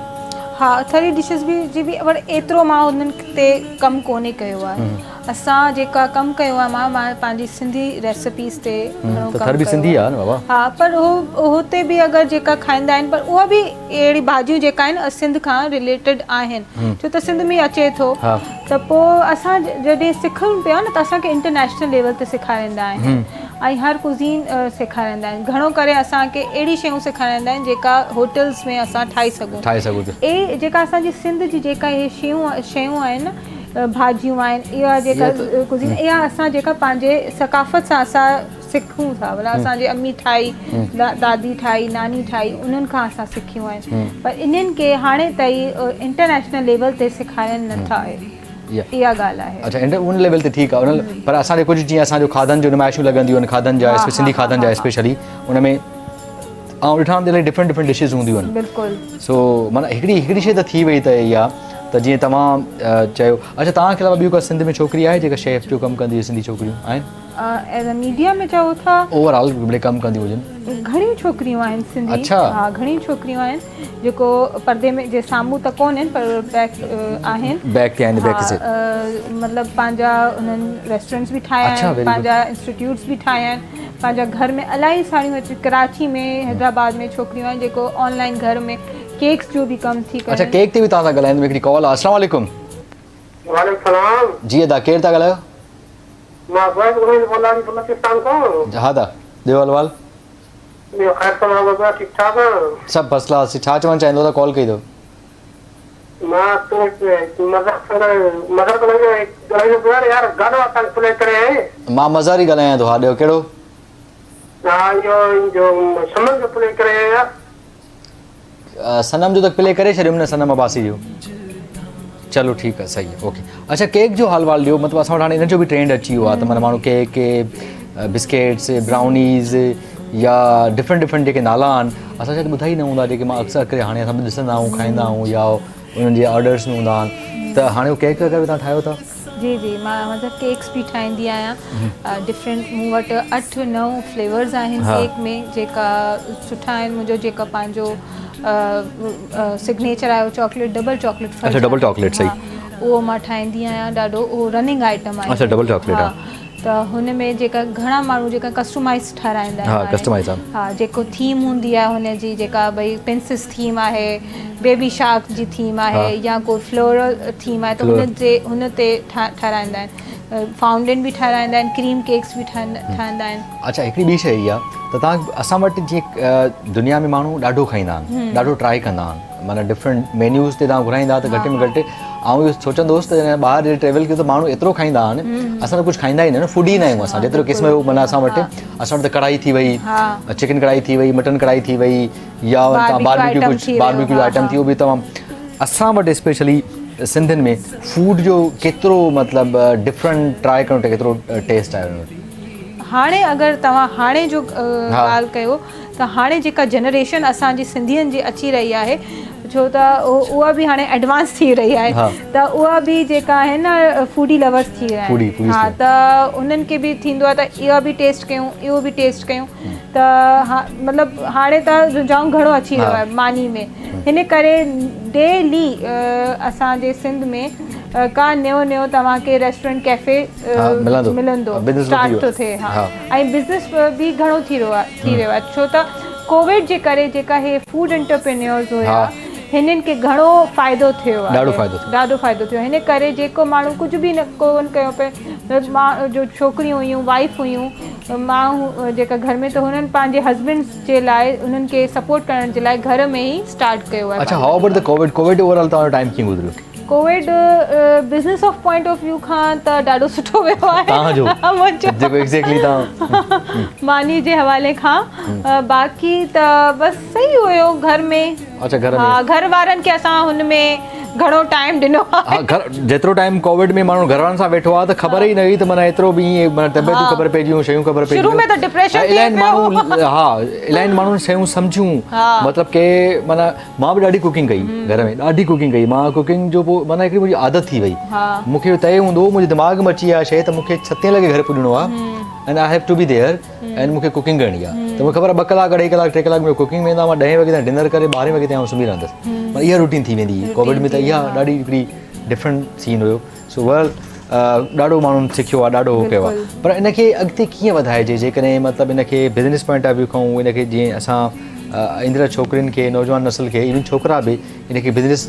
ها ٿري ڊشز به جي به پر ايترو مان انهن تي ڪم ڪونهي ڪيو آهي اسان جيڪا ڪم ڪيو آهي مان مان پنهنجي سنڌي ريسپيز تي گهڻو ڪم ٿر به سنڌي آ نه بابا ها پر هو هتي به اگر جيڪا کائيندا آهن پر اها به اهڙي ڀاڄيون جيڪا آهن سنڌ کان رليٽيڊ آهن ڇو ته سنڌ ۾ اچي ٿو ته پوء اسان جڏهن سکون پيا نه ته اسان کي انٽرنيشنل ليول تي سيکاريندا آهن ۽ هر ڪوزين سيکاريندا آهن گهڻو ڪري اسان کي اهڙي شيون سيکاريندا آهن جيڪا هوٽلز ۾ اسان ٺاهي سگهون ٺاهي سگهون ٿا اهي جيڪا اسان جي سنڌ جي جيڪا اهي شيون شيون آهن ڀاڄيون آهن اها جيڪا ڪوزين اها اسان جيڪا پنهنجي ثقافت سان اسان سکون ٿا مطلب اسان جي امي ٺاهي دادي ٺاهي ناني ٺاهي انهن کان اسان سکيون آهن پر انهن کي هاڻي تائين انٽرنيشنل ليول تي سيکارين نٿا اها ڳالهه آهي. اڇا انٽر ان ليول تي ٺيڪ آهي ان پر اسان جي ڪجهه جيئن اسان جو کاڌن جو نمائشون لڳنديون آهن کاڌن جا سنڌي کاڌن جا اسپيشلي ان ۾ آئون ڏٺا آهن ته ڊفرنٽ ڊفرنٽ ڊشز هونديون آهن بلڪل سو معنيٰ هڪڙي هڪڙي شي ته ٿي وئي ته اها ته جيئن توهان چيو اڇا توهان کي علاوه ٻيو ڪا سنڌ ۾ ڇوڪري آهي جيڪا شيف جو ڪم ڪندي هجي سنڌي ڇوڪريون آهن ايز ا ميڊيا ۾ چئو ٿا اوور آل ڀلي ڪم ڪنديون هجن گهڻيون ڇوڪريون آهن سنڌي اڇا ها گهڻيون ڇوڪريون آهن جيڪو پردي ۾ جي سامهون ته ڪونهن پر بيڪ آهن بيڪ تي آهن بيڪ سي مطلب پنهنجا انهن ريسٽورنٽس به ٺاهيا آهن پنهنجا انسٽيٽيوٽس به ٺاهيا آهن پنهنجا گهر ۾ الاهي ساريون اچي ڪراچي ۾ حيدرآباد ۾ ڇوڪريون آهن جيڪو آن لائن گهر ۾ ڪيڪس جو به ڪم ٿي ڪرن. اڇا ڪيڪ تي به توهان سان ڳالهائيندم هڪڙي ڪال آهي السلام عليڪم. وعليڪم السلام. جي ادا ڪير ٿا ڳالهايو. مان زاهد اميد بولاڻي بلوچستان کان. ها ادا ڏيو حال احوال. ٻيو خير سلام ابا ٺيڪ ٺاڪ. سڀ فرسٽ ڪلاس ڇا چوڻ چاهيندو ته ڪال ڪئي اٿو. مان تو مظهر سان مظهر ڳالهائيندو پيو يار گانو اسان پلي ڪري. مان مظهر ئي ڳالهايان ٿو ها ڏيو ڪهڙو. ها اهو جو صنم جو پلي ڪري يار. صنم جو ته پلي ڪري ڇڏيم نه صنم عباسي جو چلو ٺيڪ آ صحيح اوڪي اڇا ڪيڪ جو حال وال ڏيو مطلب اسان وٽ هاڻي ان جو به ٽرينڊ اچي ويو آ ته معنيٰ ماڻهو ڪيڪ بسڪيٽس براؤنيز يا ڊفرنٽ ڊفرنٽ جيڪي نالا آهن اسان شايد ٻڌا ئي نه هوندا جيڪي مان اڪثر ڪري هاڻي اسان ڏسندا آهيون کائيندا آهيون يا انهن جي آرڊرس ۾ هوندا آهن ته هاڻي هو ڪيڪ وغيره به توهان ٺاهيو ٿا جي جي مان مطلب ڪيڪس به ٺاهيندي آهيان ڊفرنٽ مون وٽ اٺ نو فليورز آهن ڪيڪ ۾ جيڪا سٺا آهن منهنجو جيڪا پنهنجو سگنيچر آهي چاڪليٽ ڊبل چاڪليٽ اڇا ڊبل چاڪليٽ صحيح اهو مان ٺاهيندي آهيان ڏاڍو اهو رننگ آئٽم آهي اڇا ڊبل چاڪليٽ ها ته هن ۾ جيڪا گهڻا ماڻهو جيڪا ڪسٽمائز ٺهرائيندا آهن ها ڪسٽمائز ها جيڪو ٿيم هوندي آهي هن جي جيڪا ڀئي پرنسس ٿيم آهي بيبي شارڪ جي ٿيم آهي يا ڪو فلورل ٿيم آهي ته هن جي هن تي ٺهرائيندا آهن فائونٽين به ٺهرائيندا آهن ڪريم ڪيڪس به ٺاهيندا آهن. اڇا هڪڙي ٻي شيء اها ته توهان اسان وٽ جيئن دنيا ۾ ماڻهو ڏاڍو کائيندا آهن ڏاڍو ٽرائي ڪندا آهن معنيٰ ڊفرنٽ مينيوز تي توهان گهرائيندا ته گهٽ ۾ گهٽ آئون اهو سوچندو هوس ته جڏهن ٻاهر جڏهن ٽريول ڪيو ته ماڻهو ايترو کائيندا آهن اسان ته ڪجهه کائيندا ئي نه فوڊ ئي نه آهيون اسان جيترو قسم جو معنيٰ اسان وٽ اسان وٽ ته ڪڙهائي ٿي وئي چڪن ڪڙهائي ٿي وئي مٽن ڪڙهائي ٿي وئي يا باربيڪيو ڪجهه باربيڪيو جو آئٽم ٿي ويو به تمام اسان وٽ اسپيشلي سنڌين ۾ فوڊ جو ڪيترو مطلب ڊفرنٽ ٽرائي ڪرڻ ڪيترو ٽيسٽ آهي هاڻي اگر توهان هاڻي جو ڳالهه ڪيو ته هاڻي جيڪا جنريشن اسان جي سنڌين جي اچي رهي آهي ڇو ته اها به هاڻي ايڊوانس ٿي رهي آهي ته اها به جيڪا آهن نه فوڊي لورس ٿي رهيا آهن ها ته انهن کي به ٿيندو آهي ته اها به ٽيسٽ ڪيون اهو به ٽيسٽ ڪيون ته مطلب هاڻي ته رجحان گهڻو اچي ويو آهي ماني ۾ هن ڪري ڊيلي اسان جي سنڌ ۾ ڪا نيو نيو توهان کي ريسٽورنٽ ڪيفي ملندو اسٽارٽ ٿو ٿئي ها ۽ بزنس به گهڻو ٿي رهيو آهي ٿي رهيو آهي ڇو ته ڪووڊ جي ڪري جيڪا هي فوڊ انٽرپرينيورز هيا هنن کي گهڻو فائدو ٿيو آهي ڏاڍو فائدو ٿيو ڏاڍو فائدو ٿيو هن ڪري جيڪو ماڻهو ڪجهه به نه ڪون ڪيو پئي مان جو ڇوڪريون هيون وائيف هيون مان جيڪا گهر ۾ ته هنن پنهنجي هسبينڊس جي لاء انهن کي سپورٽ ڪرڻ جي لاء گهر ۾ ئي اسٽارٽ ڪيو آهي. اڇا how about the Covid Covid overall توهان جو ٽائيم ڪيئن گذريو؟ Covid business of point of view کان ته ڏاڍو سٺو ويو آهي توهان جو جيڪو ايگزيڪٽلي توهان ماني جي حوالي کان باقي ته بس صحيح هيو گهر ۾ اڇا گهر ۾ ها گهر وارن کي اسان هن ۾ گهڻو ٽائيم ڏنو آهي. ها جيترو ٽائيم ڪووڊ ۾ ماڻهو گهر وارن سان ويٺو آهي ته خبر ئي نه هئي ته معنيٰ ايترو به ائين معنيٰ طبيعتون خبر پئجي ويون شيون خبر پئجي شروع ۾ ته ڊپريشن ٿي پيو ماڻهو ها الاهي ماڻهن شيون سمجهيون مطلب ڪي معنيٰ مان به ڏاڍي ڪوڪنگ ڪئي گهر ۾ ڏاڍي ڪوڪنگ ڪئي مان ڪوڪنگ جو پوء معنيٰ هڪڙي منهنجي عادت ٿي وئي مون کي طئي هوندو هو منهنجي دماغ ۾ اچي ويا شيء ته مون کي ستين لڳي گهر پڄڻو آهي and I have to be there ۽ مون کي ڪوڪنگ ڪرڻي آهي ته مون کي خبر آهي ٻه ڪلاڪ اڍائي ڪلاڪ ٽي ڪلاڪ منهنجو ڪوڪنگ ۾ ويندا مان ڏهين وڳي تائين ڊنر ڪري ٻارهين وڳي تائين آئون سمهي رهندس معنيٰ اها روٽين ٿي ويندي هئي ڪووڊ ۾ ته اها ڏاڍي هڪڙي ڊفرنٽ سين هيو سو ويل ڏاڍو ماڻهن سکيو آهي ڏاڍو هو ڪيو آهي پر ان کي اڳتي ڪيئن وڌائجي جيڪڏهن مطلب ان کي بزنس پوائنٽ آف ويو کان ان کي جيئن اسان ايندڙ ڇوڪرين کي نوجوان نسل کي ايون ڇوڪرا به ان کي بزنس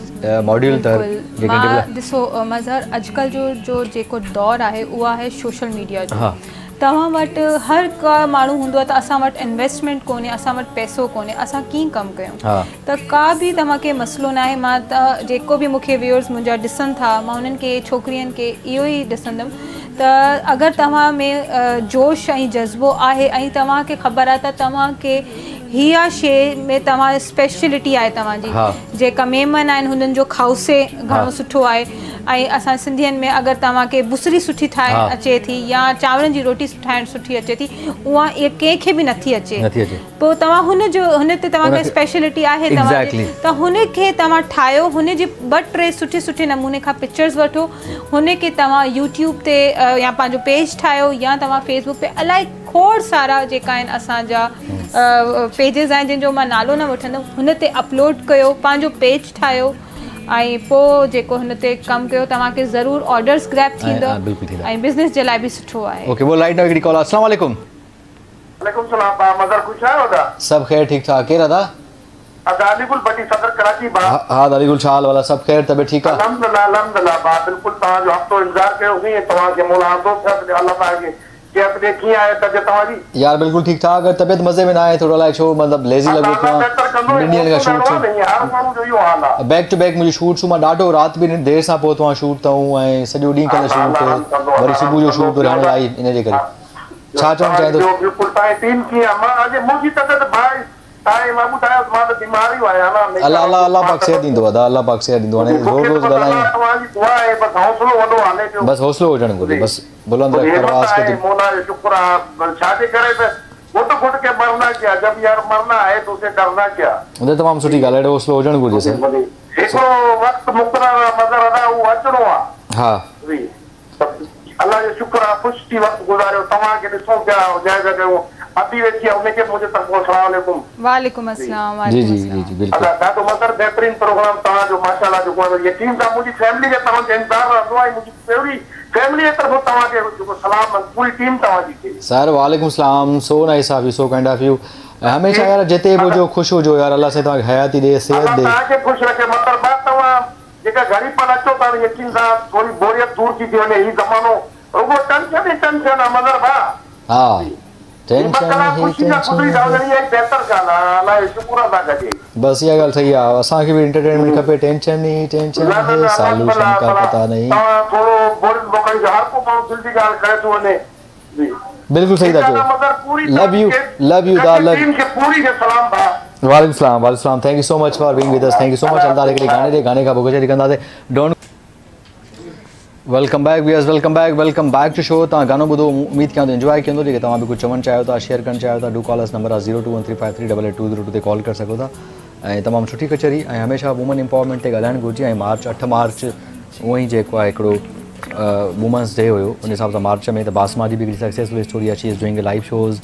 ماڊيول طور جيڪڏهن ڏسو مظهر اڄڪلهه جو جو جيڪو دور آهي اهو آهي سوشل ميڊيا جو توهان وٽ هر ڪا ماڻهو هوندو آهي ته اسان وٽ انويسٽمينٽ ڪونهي اسان وٽ پئسو ڪونهي اسان ڪيئن ڪم ڪيون ته ڪا به توهان کي مسئلو ناهي مان ته جيڪو به مون کي ويورز منهنجا ڏسن ٿا مان انهن کي ڇوڪرين کي اهو ئي ڏسندم ته اگر توهان ۾ جوش ۽ جذبو آهي ۽ توهان کي خبر آهي ته توهان کي هيا شي ۾ توهان اسپيشلٽي آهي توهان جي جيڪا ميمن آهن هنن جو کائوسي گهڻو سٺو آهي ۽ اسان سنڌين ۾ اگر توهان کي بصري سٺي ٺاهڻ اچي ٿي يا چانورن جي روٽي ٺاهڻ سٺي اچي ٿي اها اها ڪنهن کي به نٿي اچي پوء توهان هن جو هن تي توهان کي اسپيشلٽي آهي توهان جي ته هن کي توهان ٺاهيو هن جي ٻه ٽي سٺي سٺي نموني کان پڪچرز وٺو هن کي توهان يوٽيوب تي يا پنهنجو پيج ٺاهيو يا توهان فيسبوڪ تي الائي کوڙ سارا جيڪا آهن اسان جا پيجز آهن جن جو مان نالو نه وٺندم هن تي اپلوڊ ڪيو پنهنجو پيج ٺاهيو ۽ پوء جيڪو هن تي ڪم ڪيو توهان کي ضرور آرڊرز گريب ٿيندو ۽ بزنس جي لاء به سٺو آهي. اوڪي بول رائٽ نو هڪڙي ڪال السلام عليڪم. وعليڪم السلام ڀاء مظهر خوش آهيو ادا. سڀ خير ٺيڪ ٺاڪ ڪير ادا. ادا علي گل ڀٽي صدر ڪراچي ڀاء. ها ادا علي گل ڇا حال والا سڀ خير طبيعت ٺيڪ آ. الحمدلله الحمدلله ڀاء بلڪل توهان جو هفتو انتظار ڪيو سين ۽ توهان کي مولا آندو صحت ڏي الله توهان کي صحت ڏي ڪيئن آهي طبيعت توهان جي. يار بلڪل ٺيڪ ٺاڪ طبيعت مزي ۾ ناهي ٿورو الائي ڇو مطلب ليزي ادا لڳو الله پيو آهيان بهتر ڪندو ٻن ڏينهن کان موسم شوٽ اهڙو آ نه هينئر هر ماڻهو جو اهو حال آ. بيڪ ٽو بيڪ منهنجو شوٽ شو مان ڏاڍو رات به دير سان پهتو آهيان شوٽ تان ۽ سڄو ڏينهن ڪلهه الله شوٽ الله رحم ڪندو وري الله رحم صبح جو ڪندو شوٽ ٻيو هاڻي ادا آئي ان جي ڪري ڇا چوڻ توهان چاهين جي ٿو. ٻيو بلڪل توهان جي ٽيم ڪيئن آ مان اڄ منهنجي طبيعت ڀاء تائين مان ٻڌايو ته مان ته بيمار ئي آهيان نه هميشه الله الله وانگر الله مان پاڪ ته صحت بس ڏيندو ادا الله پاڪ صحت ڏيندو هاڻي مون روز کي ته روز بس الله ڳالهايون توهان جي دعا آهي بس حوصلو وڏو هلي پيو بس حوصلو هجڻ گهرجي جي بس بلند منهنجي رک همت پرواز ڪي آهي تم مولا جو شڪر آ بس ڇا جي ڪري ته گهٽ گهٽ ڪي مرنا ڪيا جب يار مرنا آهي تو سي ڊرنا ڪيا ادا تمام سٺي جي ڳالهه اهڙو حوصلو هجڻ گهرجي جي سر جي هڪڙو وقت مقرر آ مظهر ادا اهو اچڻو آ ها جي الله جو شڪر آ خوش ٿي وقت گذاريو توهان کي ڏسون پيا جائزا ڪيون ادي ويٺي آ ان کي به منهنجي طرفون اسلام عليڪم وعليڪم السلام جي وعليڪم جي جي السلام. جي بلڪل ادا ڏاڍو مظهر بهترين پروگرام توهان جو ماشاءالله جيڪو آهي يقين سان منهنجي فيملي کي توهان جو انتظار رهندو آهي منهنجي پوري فيملي جي طرفون توهان کي جيڪو سلام ۽ پوري ٽيم توهان جي کي. سر وعليڪم السلام so nice of you so kind of you ۽ هميشه يار جتي به هجو خوش هجو يار الله سائين توهان کي حياتي ڏي صحت الله ڏي. توهان کي خوش رکي مطلب ڀاء توهان جيڪا گهڙي پل اچو ٿا ته يقين سان ٿوري بوريت دور ٿي ٿي وڃي هي زمانو رڳو ٽنشن ئي ٽنشن آ مظهر ڀاء. ها هي ٻه ٽينشن ڪلاڪ هي خوشي سان ٽينشن گذري ٿا هي. وڃن اها ئي بهتر ڳالهه آ الله جو شڪر ادا ڪجي. بس اها ڳالهه صحيح آ اسان کي به انٽرٽينمينٽ کپي ٽينشن هي ٽينشن نه نه هي نه سالوشن الحمدلله ڪا ڀلا پتا نهين. توهان ٿورو بوريت موڪلي جو هر ڪو ماڻهو دل جي ڳالهه ڪري ٿو وڃي جي. بلڪل صحيح ٿا ٺيڪ آ چئو دا مظهر پوري لو يو لو يو دا ڪچي لو. ٽيم کي پوري کي سلام ڀاء. وعليڪم السلام وعليڪم السلام thank you so much for being with us thank you so much هلندا هڪڙي گاني تي گاني کان پوء ڪچهري ڪنداسين don't welcome back viewers welcome back welcome back to show توهان گانو ٻڌو اميد ڪيان ٿو انجواء ڪيو هوندو جيڪي توهان به ڪجهه چوڻ چاهيو ٿا شيئر ڪرڻ چاهيو ٿا do call us number آهي 0213538820 تي ڪال ڪري سگهو ٿا ۽ تمام سٺي ڪچهري ۽ هميشه وومن امپاورمينٽ تي ڳالهائڻ گهرجي ۽ مارچ اٺ مارچ اونئن ئي جيڪو آهي هڪڙو وومنس ڊي هيو ان حساب سان مارچ ۾ ته باسما جي به هڪڙي سڪسيسفل اسٽوري آهي she is doing live shows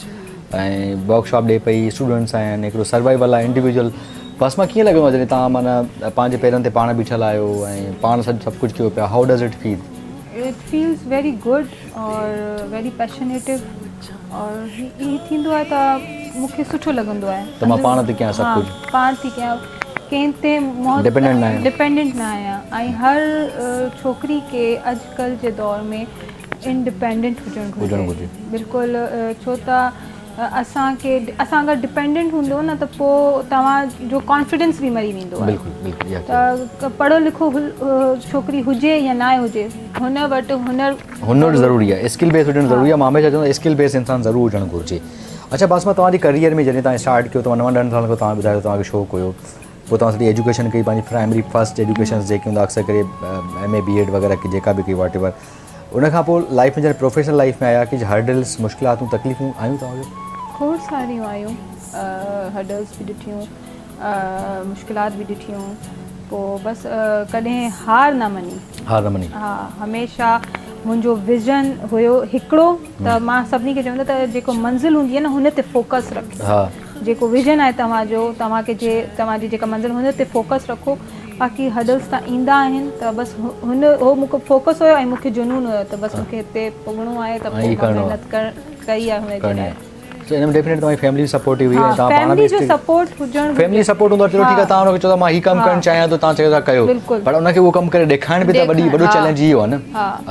۽ workshop ڏي پئي اسٽوڊنٽس آهن هڪڙو سروائيول آهي انڊيويجول باسما ڪيئن لڳندو آهي جڏهن توهان معنيٰ پنهنجي پيرن تي پاڻ بيٺل آهيو ۽ پاڻ سڄ سڀ ڪجهه ڪيو پيا how does it feel? It feels very good اور ويري پيشنيٽو اور هي ٿيندو آهي ته مون کي سٺو لڳندو آهي ته مان پاڻ ٿي ڪيان سڀ ڪجهه پاڻ ٿي ڪيان ڪنهن تي ڊپينڊنٽ نه آهيان ڊپينڊنٽ نه آهيان ۽ هر ڇوڪري کي اڄڪلهه جي دور ۾ انڊپينڊنٽ هجڻ گهرجي بلڪل ڇو ته اسان کي اسان اگر ڊپينڊنٽ هوندو نه ته پوء توهان جو ڪانفيڊنس به مري ويندو آهي بلڪل بلڪل ته پڙهيو لکو ڇوڪري هجي يا نه هجي هن وٽ هنر هنر ضروري آهي اسڪل بيس هجڻ ضروري آهي مان هميشه چوندو آهيان اسڪل بيس انسان ضرور هجڻ گهرجي اڇا باسما توهان جي ڪريئر ۾ جڏهن توهان اسٽارٽ ڪيو توهان نون ڏهن سالن کان توهان ٻڌايو توهان کي شوق هيو پوء توهان سڄي ايجوڪيشن ڪئي پنهنجي پرائمري فرسٽ ايجوڪيشن جيڪي هوندا اڪثر ڪري ايم اي بي ايڊ وغيره جيڪا به ڪئي واٽ ايور ان کان پوء لائف ۾ جڏهن پروفيشنل لائف ۾ آيا ڪجهه هرڊلس مشڪلاتون تڪليفون آيون توهان کي؟ کوڙ ساريون آيون هرڊلس به ڏٺيون مشڪلات به ڏٺيون پوء بس ڪڏهن هار نه مڃي. هار نه مڃي. ها هميشه منهنجو ويزن هيو هڪڙو ته مان سڀني کي چوندس ته جيڪو منزل هوندي آهي نه هن تي فوڪس رکيو. ها. جيڪو ويزن آهي توهان جو توهان کي جي توهان جي جيڪا منزل هن تي فوڪس رکو باقي هرڊلس ته ايندا آهن ته بس هن هو مون کي فوڪس هيو ۽ مون کي جنون هيو ته بس مون کي هتي پڳڻو آهي ته پوء مان محنت ڪئي آهي هن جي لاء. سو ان ۾ ڊيفينيٽ توهان جي فيملي سپورٽيو هئي ۽ توهان پاڻ به جو سپورٽ هجڻ فيملي سپورٽ هوندو آهي چلو ٺيڪ آهي توهان ان کي چئو ٿا مان هي ڪم ڪرڻ چاهيان ٿو توهان چئو ٿا ڪيو پر ان کي اهو ڪم ڪري ڏيکارڻ به ته وڏي وڏو چئلينج اهو آهي نه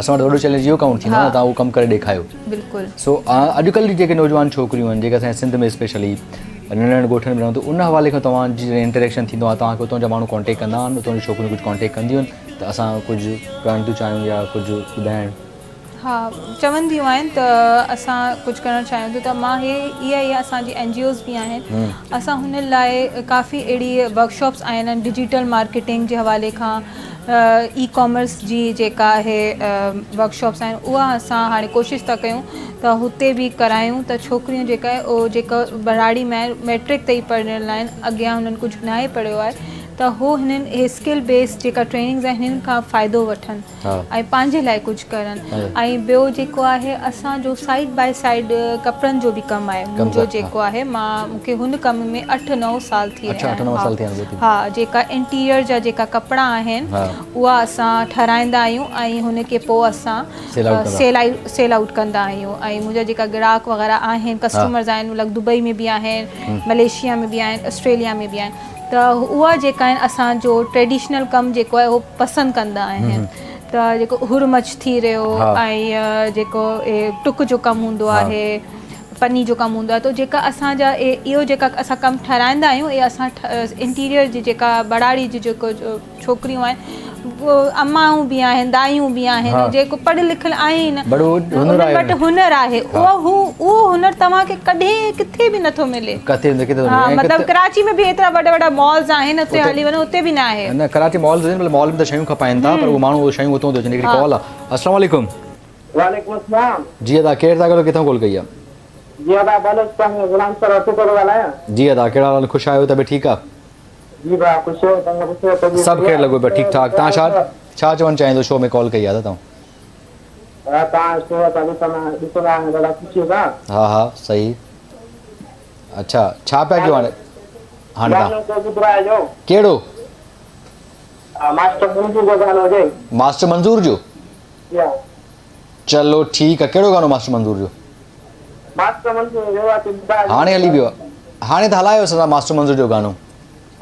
اسان وٽ وڏو چئلينج اهو ڪائونٽ ٿيندو آهي نه توهان اهو ڪم ڪري ڏيکايو بلڪل سو اڄڪلهه جي جيڪي نوجوان ڇوڪريون آهن جيڪي اسان جي سنڌ ۾ اسپيشلي ننڍن ننڍن ڳوٺن ۾ رهن ٿيون ان حوالي کان توهان جي جڏهن انٽريڪشن ٿيندو آهي توهان کي اتان جا ماڻهو ڪانٽيڪٽ ڪندا آهن اتان جون ڇوڪريون ڪجهه ڪانٽيڪٽ ڪنديون آهن ته اسان ڪجهه ڪرڻ ٿيون چاهيون يا ڪجهه ٻڌائڻ ها چونديون آهن ته اسان ڪجهه ڪرڻ چاهيون ٿيون ته مان هي اها اها اسان جي اين جي اوز به آهن اسان هن لاء ڪافي اهڙي ورڪشاپس آهن ڊجيٽل مارڪيٽنگ جي حوالي کان اي ڪامرس جي جيڪا آهي ورڪشاپس آهن اها اسان هاڻي ڪوشش ٿا ڪيون ته هتي به ڪرايون ته ڇوڪريون جيڪا آهي اهو جيڪا ٻهراڙي ۾ ميٽرڪ تائين پڙهيل آهن اڳيان هنن ڪجهه ناهي پڙهيو آهي ته هو هنن اسڪل بيس جيڪا ٽريننگز آهن هنن کان فائدو وٺن ۽ پنهنجي لاء ڪجهه ڪرن ۽ ٻيو جيڪو آهي اسان جو سائيڊ باء سائيڊ ڪپڙن جو به ڪم آهي منهنجو جيڪو آهي مان مون کي هن ڪم ۾ اٺ نو سال ٿي رهيا آهن ها جيڪا انٽيريئر جا جيڪا ڪپڙا آهن اها اسان ٺهرائيندا آهيون ۽ هن کي پوء اسان سيل سيل آئوٽ ڪندا آهيون ۽ منهنجا جيڪا گراهڪ وغيره آهن ڪسٽمرز آهن لائڪ دبئي ۾ به آهن ملائيشيا ۾ به آهن آسٽريليا ۾ به آهن ته اها جيڪا آهن اسان جو ٽريڊيشنل ڪم جيڪو آهي اهو پسند ڪندا آهن ته جيڪو هرمچ ٿي رهيو ۽ جيڪو ٽڪ جو ڪم هوندو آهي پني جو ڪم هوندو آهي ته جيڪا اسان جا اهو جيڪا اسان ڪم ٺهرائيندا آهيون اهي اسان انٽيريئر جي جيڪا ٻهراڙي جي جيڪو ڇوڪريون آهن امائون به آهن دايون به آهن جيڪو پڙهيل لکيل آهن انهن وٽ هنر آهي اهو اهو هنر توهان کي ڪڏهن ڪٿي به نٿو ملي ڪٿي نه ڪٿي ها مطلب ڪراچي ۾ به ايترا وڏا وڏا مالز آهن اتي هلي وڃو اتي به نه آهي نه ڪراچي مالز آهن مال ۾ ته شيون کپائن ٿا پر اهو ماڻهو اهو شيون اتو ٿو اچن هڪڙي ڪال آهي السلام عليڪم وعليڪم السلام جي ادا ڪير ٿا ڳالهايو ڪٿان ڪال ڪئي آهي جي ادا بلوچستان ۾ غلام سرور ٿو ڳالهايان جي ادا ڪهڙا حال خوش آهيو طبيعت ٺيڪ آهي جي ڀاء خوش آهيو توهان خوش آهيو طبيعت سڀ خير لڳو پيو ٺيڪ ٺاڪ توهان ڇا ڇا چوڻ چاهيندو شو ۾ ڪال ڪئي آ توهان. ها توهان شو اسان ڏسندا ڏسندا آهيون ڏاڍا خوشي سان. ها ها صحيح اڇا ڇا پيا ڪيو هاڻي هاڻي توهان. گانو ڪو ٻڌرايو. ڪهڙو. ماسٽر منظور جو گانو هجي. ماسٽر منظور جو. جي ها. چلو ٺيڪ آ ڪهڙو گانو ماسٽر منظور جو. ماسٽر منظور جو روايتي ٻڌايو. هاڻي هلي پيو هاڻي ته هلايو اسان ماسٽر منظور جو گانو.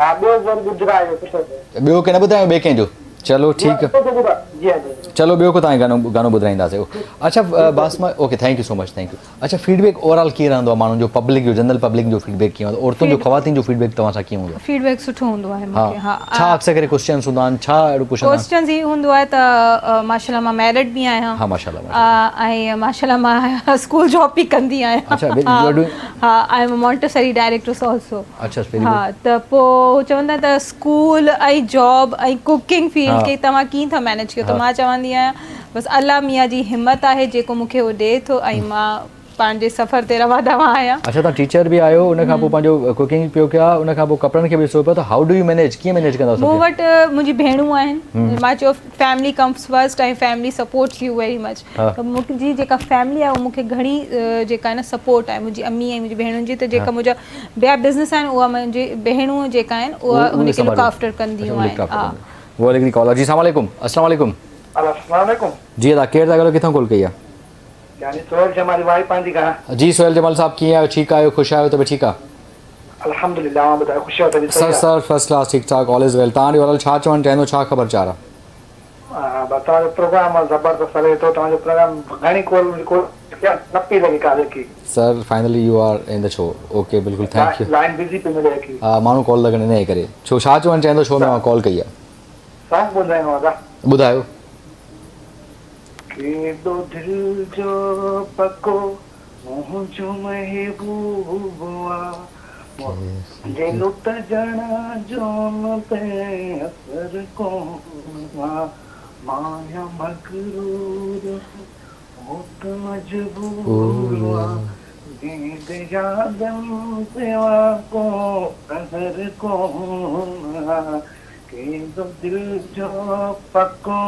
ها ٻيو وري ٻڌرايو سٺو سو. ٻيو ڪنهن نه ٻڌايو ٻئي ڪنهن جو چلو ٺيڪ چلو ٻيو ڪو تان گانو گانو ٻڌرائينداسي اڇا Basma okay thank you so much thank you اڇا فيڊ بيڪ اوور آل ڪيئن رهندو آهي ماڻهن جو پبلڪ جو جنرل پبلڪ جو فيڊ بيڪ ڪيئن هوندو عورتن جو خواتين جو فيڊ بيڪ توهان سان ڪيئن هوندو آهي فيڊ بيڪ سٺو هوندو آهي مون کي ها ڇا اڪثر ڪري ڪوسچنز هوندا آهن ڇا اهڙو پڇندا آهن ڪوسچنز هي هوندو آهي ته ماشاءالله مان ميرڊ به آهيان ها ماشاءالله ۽ ماشاءالله مان اسڪول جاب به ڪندي آهيان اڇا you are doing ها I am Montessori directress also اڇا ويري گڊ ها ته پو هو چوندا آهن ته اسڪول ۽ جاب ۽ ڪوڪنگ فيلڊ کي توهان ڪيئن ٿا مينيج ڪيو ته مان چوندي آهيان بس الله ميان جي همت آهي جيڪو مون کي هو ڏئي ٿو ۽ مان پنهنجي سفر تي روان دوان آهيان. اڇا توهان ٽيچر به آهيو ان کان پوء پنهنجو ڪوڪنگ به پيو ڪيا ان کان پوء ڪپڙن کي به ڏسو پيا ته how do you manage ڪيئن مينيج ڪندا مون وٽ منهنجي ڀيڻون آهن مان چيو family comes first ۽ family supports you very much ته منهنجي جيڪا فيملي آهي اها مون کي گهڻي جيڪا آهي نه سپورٽ آهي منهنجي امي ۽ منهنجي ڀيڻن جي ته جيڪا منهنجا ٻيا بزنس آهن اها منهنجي ڀيڻون جيڪا آهن اها هن کي لڪ آفٽر ڪنديون آهن ها. هو هڪڙي ڪال آ جي سلام عليڪم السلام عليڪم. السلام عليڪم. جي ادا ڪير ٿا ڳالهايو ڪٿان ڪال ڪئي آ. يعني سهيل جمالي وائي پانڌي کان. جي سهيل جمالي صاحب ڪيئن آهيو ٺيڪ آهيو خوش آهيو طبيعت ٺيڪ آ. الحمدلله اوهان ٻڌايو خوش آهيو طبيعت صحيح آ. سر سر فرسٽ ڪلاس ٺيڪ ٺاڪ آل از ويل توهان ڏي بهرحال ڇا چوڻ چاهيندو ڇا خبر چار آ. ها بس توهان جو پروگرام زبردست هلي ٿو توهان جو پروگرام گهڻي ڪول ڪول نه پئي لڳي ڪا جيڪي. Sir finally you are in the show okay بلڪل thank you. Line busy پئي ملي اڪي. ها ماڻهو ڪال لڳن انهي ڪري ڇو ڇا چوڻ چاهيندو شو ۾ اوهان ڪال ڪئي آ. سانگ ٻڌائڻو آ ادا. ٻڌايو. ڪيڏو دل جو پڪو منهنجو محبوب آ. جي لٽجڻ جو مون تي اثر ڪونه آ، مان آهيان مغرور، هو ته مجبور آ، جنهن يادن سوا ڪو قهر ڪونه آ، ڪيڏو دل جو پڪو.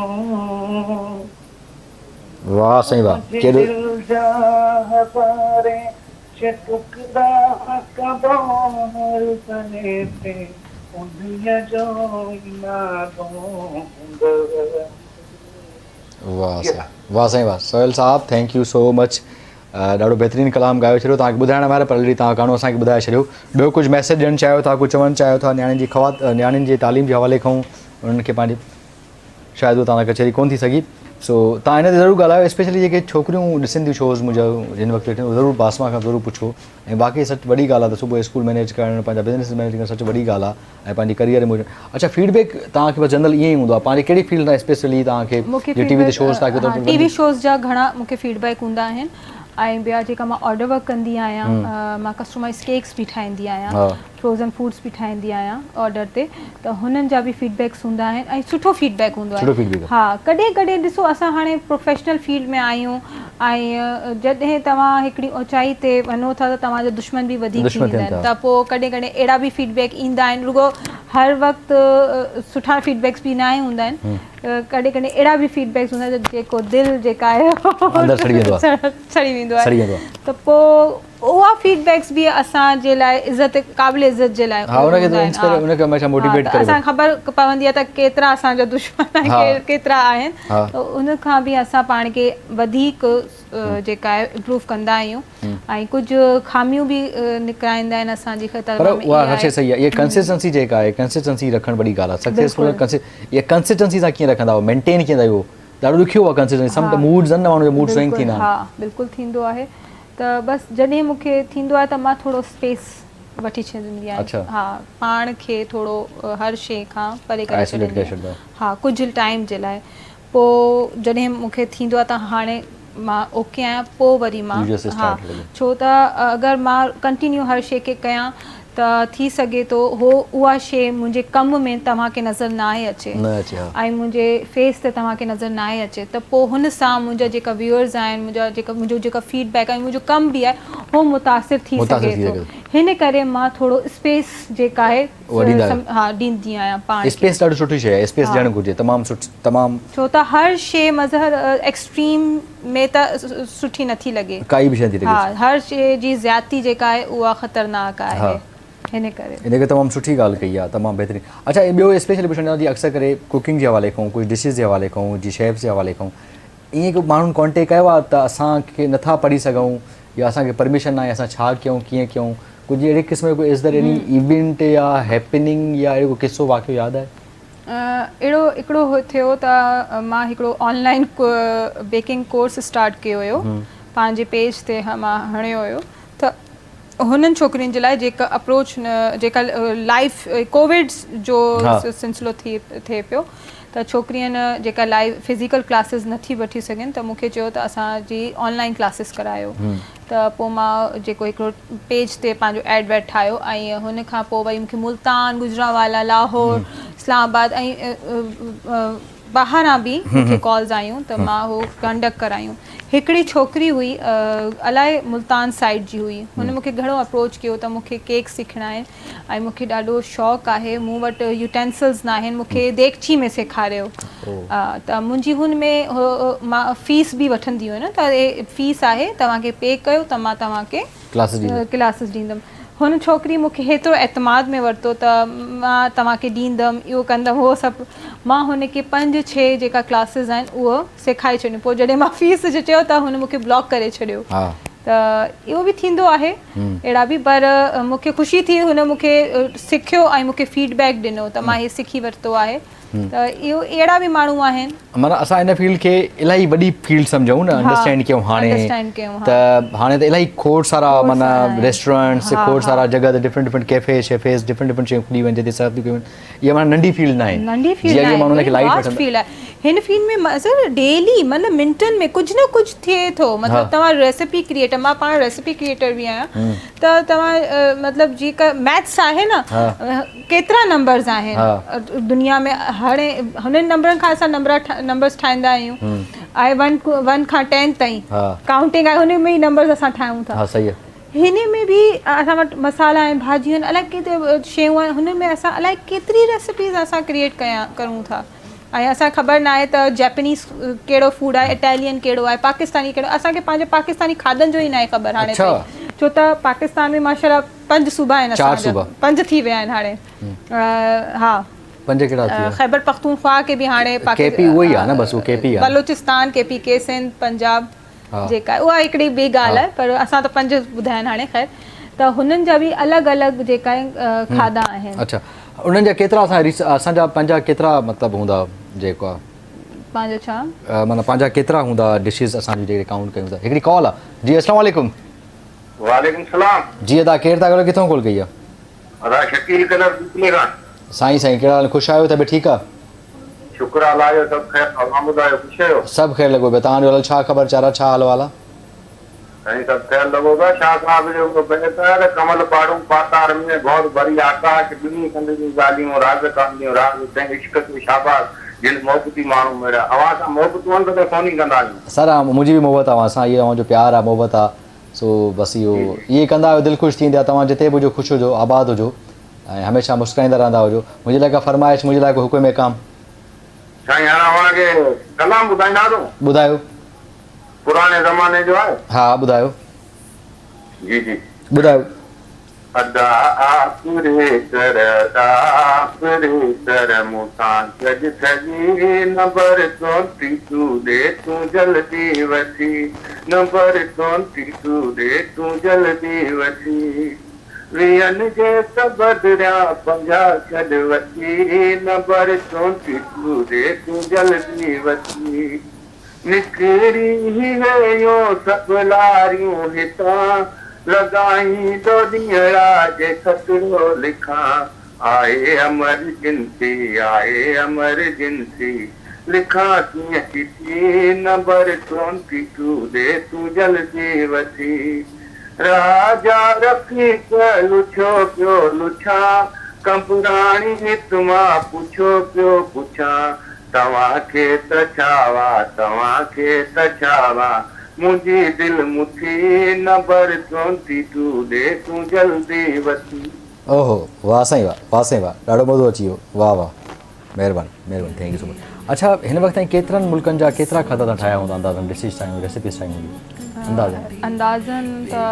واهه سائين واهه ڪيڏو. دل جا هزارين ٽڪرا ڪبو هر تني تي انهيء جو ئي نالو هوندو. واهه سائين واهه سائين واهه سهيل صاحب thank you so مچ ڏاڍو بهترين ڪلام ڳايو ڇڏيو توهان کي ٻڌائڻ وارا پر الريڊي توهان گانو اسان کي ٻڌائي ڇڏيو ٻيو ڪجهه ميسيج ڏيڻ چاهيو ٿا ڪجهه چوڻ چاهيو ٿا نياڻين جي خوات نياڻين جي تعليم جي حوالي کان انهن کي پنهنجي شايد اهو توهان سان ڪچهري ڪونه ٿي سگهي سو توهان هن تي ضرور ڳالهايو اسپيشلي جيڪي ڇوڪريون ڏسن ٿيون شوز منهنجا جن وقت ويٺيون ضرور باسما کان ضرور پڇو ۽ باقي سچ وڏي ڳالهه آهي ته صبح اسڪول مينيج ڪرڻ پنهنجا بزنس مينيج ڪرڻ سچ وڏي ڳالهه آهي ۽ پنهنجي ڪريئر ۾ اڇا فيڊ بيڪ توهان کي بس جنرل ائين ئي هوندو آهي پنهنجي ڪهڙي فيلڊ سان اسپيشلي توهان کي جي ٽي وي تي شوز ٿا ڪيو ته ٽي وي شوز جا گهڻا مون کي فيڊ بيڪ هوندا آهن ۽ ٻيا جيڪا مان آرڊر ورڪ ڪندي آهيان مان ڪسٽمائز ڪيڪس به ٺاهيندي آهيان فروزن فوڊس به ٺاهيندي آهيان آرڊر تي ته هنن جا به فيڊ بيڪس هوندا آهن ۽ سٺو فيڊ بيڪ هوندو آهي ها ڪڏهن ڪڏهن ڏسو اسان هاڻي پروفيشنل فيلڊ ۾ آهيون ۽ جڏهن توهان هڪڙي اوچائي تي وڃو ٿا ته توهان جا دشمن به وڌيڪ ٿي ويندا آهن ته پوء ڪڏهن ڪڏهن اهڙا به فيڊ بيڪ ايندا آهن رڳو هر وقت سٺا فيڊ بيڪس به ناهي هوندا آهن ڪڏهن ڪڏهن اهڙا به فيڊ بيڪس هوندا آهن جيڪو دل جيڪا آهي سڙي ويندو آهي ته پوء اها فيڊ بيڪس به اسان جي لاء عزت قابل عزت جي لاء ها ان کي ته انسپائر ان کي هميشه موٽيويٽ ڪري اسان خبر پوندي آهي ته ڪيترا اسان جا دشمن آهن ڪيترا آهن ته ان کان به اسان پاڻ کي وڌيڪ جيڪا آهي امپروو ڪندا آهيون ۽ ڪجهه خاميون به نڪرائيندا آهن اسان جي پر اها هر شيء صحيح آهي اها ڪنسسٽنسي جيڪا آهي ڪنسسٽنسي رکڻ وڏي ڳالهه آهي سڪسيسفل اها ڪنسسٽنسي سان ڪيئن رکندا آهيو مينٽين ڪيئن ٿا اهو ڏاڍو ڏکيو آهي ڪنسسٽنسي سم ته موڊز آهن نه ماڻهو جا موڊ سوئنگ ٿيندا آهن ها بلڪل ٿيندو آهي ته بس جڏهن مون کي ٿيندو آهي ته مان ٿورو اسپيس وٺي ڇڏيندي آهيان ها پاڻ کي ٿورو هر شيء کان پري ڪري ڇڏيندي آهيان ها ڪجهه ٽائيم جي لاء پوء جڏهن مون کي ٿيندو آهي ته هاڻي مان اوڪي آهيان پوء وري مان ها ڇو ته اگر مان ڪنٽينيو هر شيء کي ڪيان ته ٿي سگهي ٿو هو اها شيء منهنجي ڪم ۾ توهان کي نظر ناهي اچي ۽ منهنجي فيس تي توهان کي نظر ناهي اچي ته پوء هن سان منهنجا جيڪا ويوئرز آهن منهنجا جيڪا منهنجو جيڪا فيڊ بيڪ آهي منهنجو ڪم به آهي هو متاثر ٿي سگهي ٿو هن ڪري مان ٿورو اسپيس جيڪا آهي ها ڏيندي آهيان پاڻ کي. اسپيس ڏاڍي سٺي شيء آهي اسپيس ڏيڻ گهرجي تمام سٺي تمام. ڇو ته هر شيء مظهر ايڪسٽريم ۾ ته سٺي نٿي لڳي. ڪائي به شيء نٿي لڳي. ها هر شيء جي زيادتي جيڪا آهي اها خطرناڪ آهي هن ڪري. ان ڪري تمام سٺي ڳالهه ڪئي آهي تمام بهترين اڇا ٻيو اسپيشلي پڇڻ چاهيان ٿو جي اڪثر ڪري ڪوڪنگ جي حوالي کان ڪجهه ڊشز جي حوالي کان جي شيفس جي حوالي کان ائين ڪو ماڻهن ڪانٽيڪٽ ڪيو آهي ته اسان کي نٿا پڙهي سگهون يا اسان کي پرميشن ناهي اسان ڇا ڪيون ڪيئن ڪيون ڪجهه اهڙي قسم جو ڪو از there any event يا هيپننگ يا اهڙو ڪو قصو واقعو ياد آهي؟ اهڙو هڪڙو ٿيو ته مان هڪڙو online baking course start ڪيو هيو پنهنجي پيج تي مان هڻيو هيو ته هنن ڇوڪرين جي لاء جيڪا اپروچ جيڪا لائيف ڪووڊ جو سلسلو ٿي ٿئي پيو ته ڇوڪرين جيڪا لائيو فزيڪل ڪلاسز نٿي وٺي سگهن ته مون کي چيو ته اسان جي آن لائين ڪلاسز ڪرايو ته پوء مان جيڪو هڪڙو پيج تي پنهنجو ايڊ ويڊ ٺاهيو ۽ هن کان پوء وري مون کي ملتان، گجرانوالا، لاهور، اسلام آباد ۽ ٻاهران به مون کي ڪالز آيون ته مان هو ڪنڊڪٽ ڪرايون. هڪڙي ڇوڪري هئي الائي ملتان سائيڊ جي هئي هن مون کي گهڻو اپروچ ڪيو ته مون کي ڪيڪ سکڻا آهن ۽ مون کي ڏاڍو شوق آهي مون وٽ يوٽينسلز ناهن مون کي ديڳچي ۾ سيکاريو ته منهنجي هن ۾ مان فيس به وٺندي هئم نه ته فيس آهي توهان کي پي ڪيو ته مان توهان کي ڪلاسز ڏيندم هن ڇوڪري مون کي هيترو اعتماد ۾ ورتو ته مان توهان کي ڏيندم اهو ڪندم هو سڀ مان هن کي پنج ڇهه جيڪا ڪلاسز آهن اهو سيکاري ڇڏيون پوء جڏهن مان فيس جو چيو ته هن مون کي بلاڪ ڪري ڇڏيو ته اهو به ٿيندو آهي اهڙا به پر مون کي خوشي ٿي هن مون کي سکيو ۽ مون کي فيڊ بيڪ ڏنو ته مان هي سکي ورتو آهي. ته اهو اهڙا به ماڻهو آهن. معنيٰ اسان ان فيلڊ کي الاهي وڏي فيلڊ سمجهون نه انڊرسٽينڊ ڪيون هاڻي ته هاڻي ته الاهي کوڙ سارا معنيٰ ريسٽورنٽس کوڙ سارا جڳهه تي different different cafe chefs different different شيون کلي ويون جتي سرو ٿيون ڪيون اها معنيٰ ننڍي فيلڊ ناهي ننڍي فيلڊ ناهي ماڻهو ان کي لائيٽ وٺندا فيلڊ آهي هن فيلڊ ۾ مظهر ڊيلي مطلب منٽن ۾ ڪجهه نه ڪجهه ٿئي ٿو مطلب توهان ريسيپي ڪريئيٽر مان پاڻ ريسيپي ڪريئيٽر به آهيان ته توهان مطلب جيڪا ميٿس آهي نه ڪيترا نمبرز آهن دنيا ۾ هاڻي هنن نمبرن کان اسان نمبر نمبرز ٺاهيندا آهيون آهي ون ون کان ٽين تائين ڪائونٽنگ آهي هن ۾ ئي نمبرز اسان ٺاهيون ٿا هن ۾ به اسان وٽ مصالحا آهن ڀاڄيون آهن الائي ڪيتري شيون آهن هن ۾ اسان الائي ڪيتري ريسيپيز اسان ڪريئيٽ ڪيا ڪرون ٿا ۽ اسان کي خبر ناهي ته جيپنيز ڪهڙو فوڊ آهي اٽالين ڪهڙو آهي پاڪستاني ڪهڙو اسان کي پنهنجي پاڪستاني کاڌن جو ئي ناهي خبر هاڻي تائين ڇو ته پاڪستان ۾ ماشاء الله پنج صوبا آهن اسان جا پنج ٿي ويا آهن هاڻي ها پنج ڪهڙا ٿي ويا خيبر پختونخوا کي به هاڻي ڪي پي اهو ئي آهي نه بس اهو ڪي پي آهي بلوچستان ڪي پي ڪي سنڌ پنجاب جيڪا اها هڪڙي ٻي ڳالهه آهي پر اسان ته پنج ٻڌايا آهن هاڻي خير ته هنن جا به الڳ الڳ جيڪا کاڌا آهن. اڇا انهن جا ڪيترا اسان اسان جا پنهنجا ڪيترا مطلب هوندا جيڪو آ پنهنجو ڇا معنيٰ پنهنجا ڪيترا هوندا ڊشز اسان جون جيڪي ڪائونٽ ڪيون ٿا هڪڙي ڪال آ جي اسلام عليڪم. وعليڪم السلام. جي ادا ڪير ٿا ڳالهايو ڪٿان ڪال ڪئي آ. ادا شڪيل ڪلر ڏيپلي کان. سائين سائين ڪهڙا حال خوش آهيو طبيعت ٺيڪ آ. شڪر آ الله جو سڀ خير اوهان ٻڌايو خوش آهيو. سڀ خير لڳو پيو توهان جو الال ڇا خبر چارا ڇا حال احوال آ. سائين سڀ خير لڳو پيو شاهه صاحب جو هڪڙو بيت آهي ته ڪنول پاڙون پاتار ۾ ڀور ڀري آڪاش ٻنهي ڪنڌ جون ڳالهيون راز ڪانديون راز تنهن عشق کي شاباس جن محبتي ماڻهو مڙيا اوهان سان محبتون آهن ته فون ئي ڪندا آهيون. سر منهنجي به محبت آ اوهان سان اهو اوهان جو پيار آ محبت آ سو بس اهو ائين ڪندا آهيو دل خوش ٿي ويندي آهي توهان جتي به هجو خوش هجو آباد هجو ۽ هميشه مسڪرائيندا رهندا هجو منهنجي لاء ڪا فرمائش منهنجي لاء ڪو حڪم احڪام. سائين هاڻ اوهان کي ڪلام ٻڌائينداسون. ٻڌايو. پراڻي زماني جو آهي. ها ٻڌايو. جي جي. ٻڌايو. ادا آپريٽر ادا آپريٽر مون سان ٺڳ ٺڳي نمبر ٽوئنٽي ٽو ڏي تون جلدي وٺي نمبر ٽوئنٽي ٽو ڏي تون جلدي وٺي ويهن جي ته بدريان پنجاهه ڇڏ وٺي نمبر ٽوئنٽي ٽو ڏي تون جلدي وٺي نڪري ويون سڀ لاريون هتان، لڳائيندو ڏينهڙا جي خطرو لکان، آهي امرجنسي، آهي امرجنسي، لکان ڪيئن چٺي، نمبر ٽوئنٽي ٽو ڏي تون جلدي وٺي. راجا رفيق لڇيو پيو لڇان، قمبراڻي هت مان پڇيو پيو پڇان، توهان کي ته ڇا وا، توهان کي ته ڇا وا، منهنجي دل مٺي، نمبر ٽوئنٽي ٽو ڏي تون جلدي وٺي. اوهو واه سائين واه واه سائين واه ڏاڍو مزو اچي ويو واه واه مهرباني مهرباني thank you سو مچ اڇا هن وقت تائين ڪيترن ملڪن جا ڪيترا کاڌا تان ٺاهيا هوندا اندازن ڊشز ٺاهيون ريسيپيز ٺاهيون هونديون اندازن. اندازن ته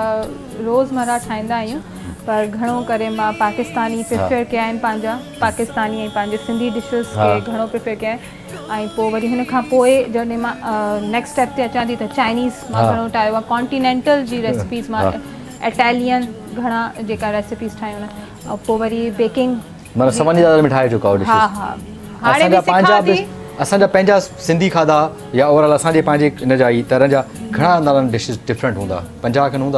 روزمره ٺاهيندا آهيون پر گهڻو ڪري مان پاڪستاني پريفر ڪيا آهن پنهنجا پاڪستاني ۽ پنهنجي سنڌي ڊشز کي گهڻو پريفر ڪيا آهن ۽ پوء وري هن کان پوء جڏهن مان نيڪسٽ اسٽيپ تي اچان ٿي ته چائنيز مان گهڻو ٺاهيو آهي ڪانٽينينٽل جي ريسيپيز مان اٽالين گهڻا جيڪا ريسيپيز ٺاهيون آهن ۽ پوء وري بيڪنگ معنيٰ سون جي تعداد ۾ ٺاهي چڪا آهيو ڊشز ها ها هاڻي به سکان ٿي. اسان جا پنهنجا سنڌي کاڌا يا اوور آل اسان جي پنهنجي ان جا ئي طرح جا گهڻا اندازن ڊشز ڊفرنٽ هوندا 50 کن هوندا.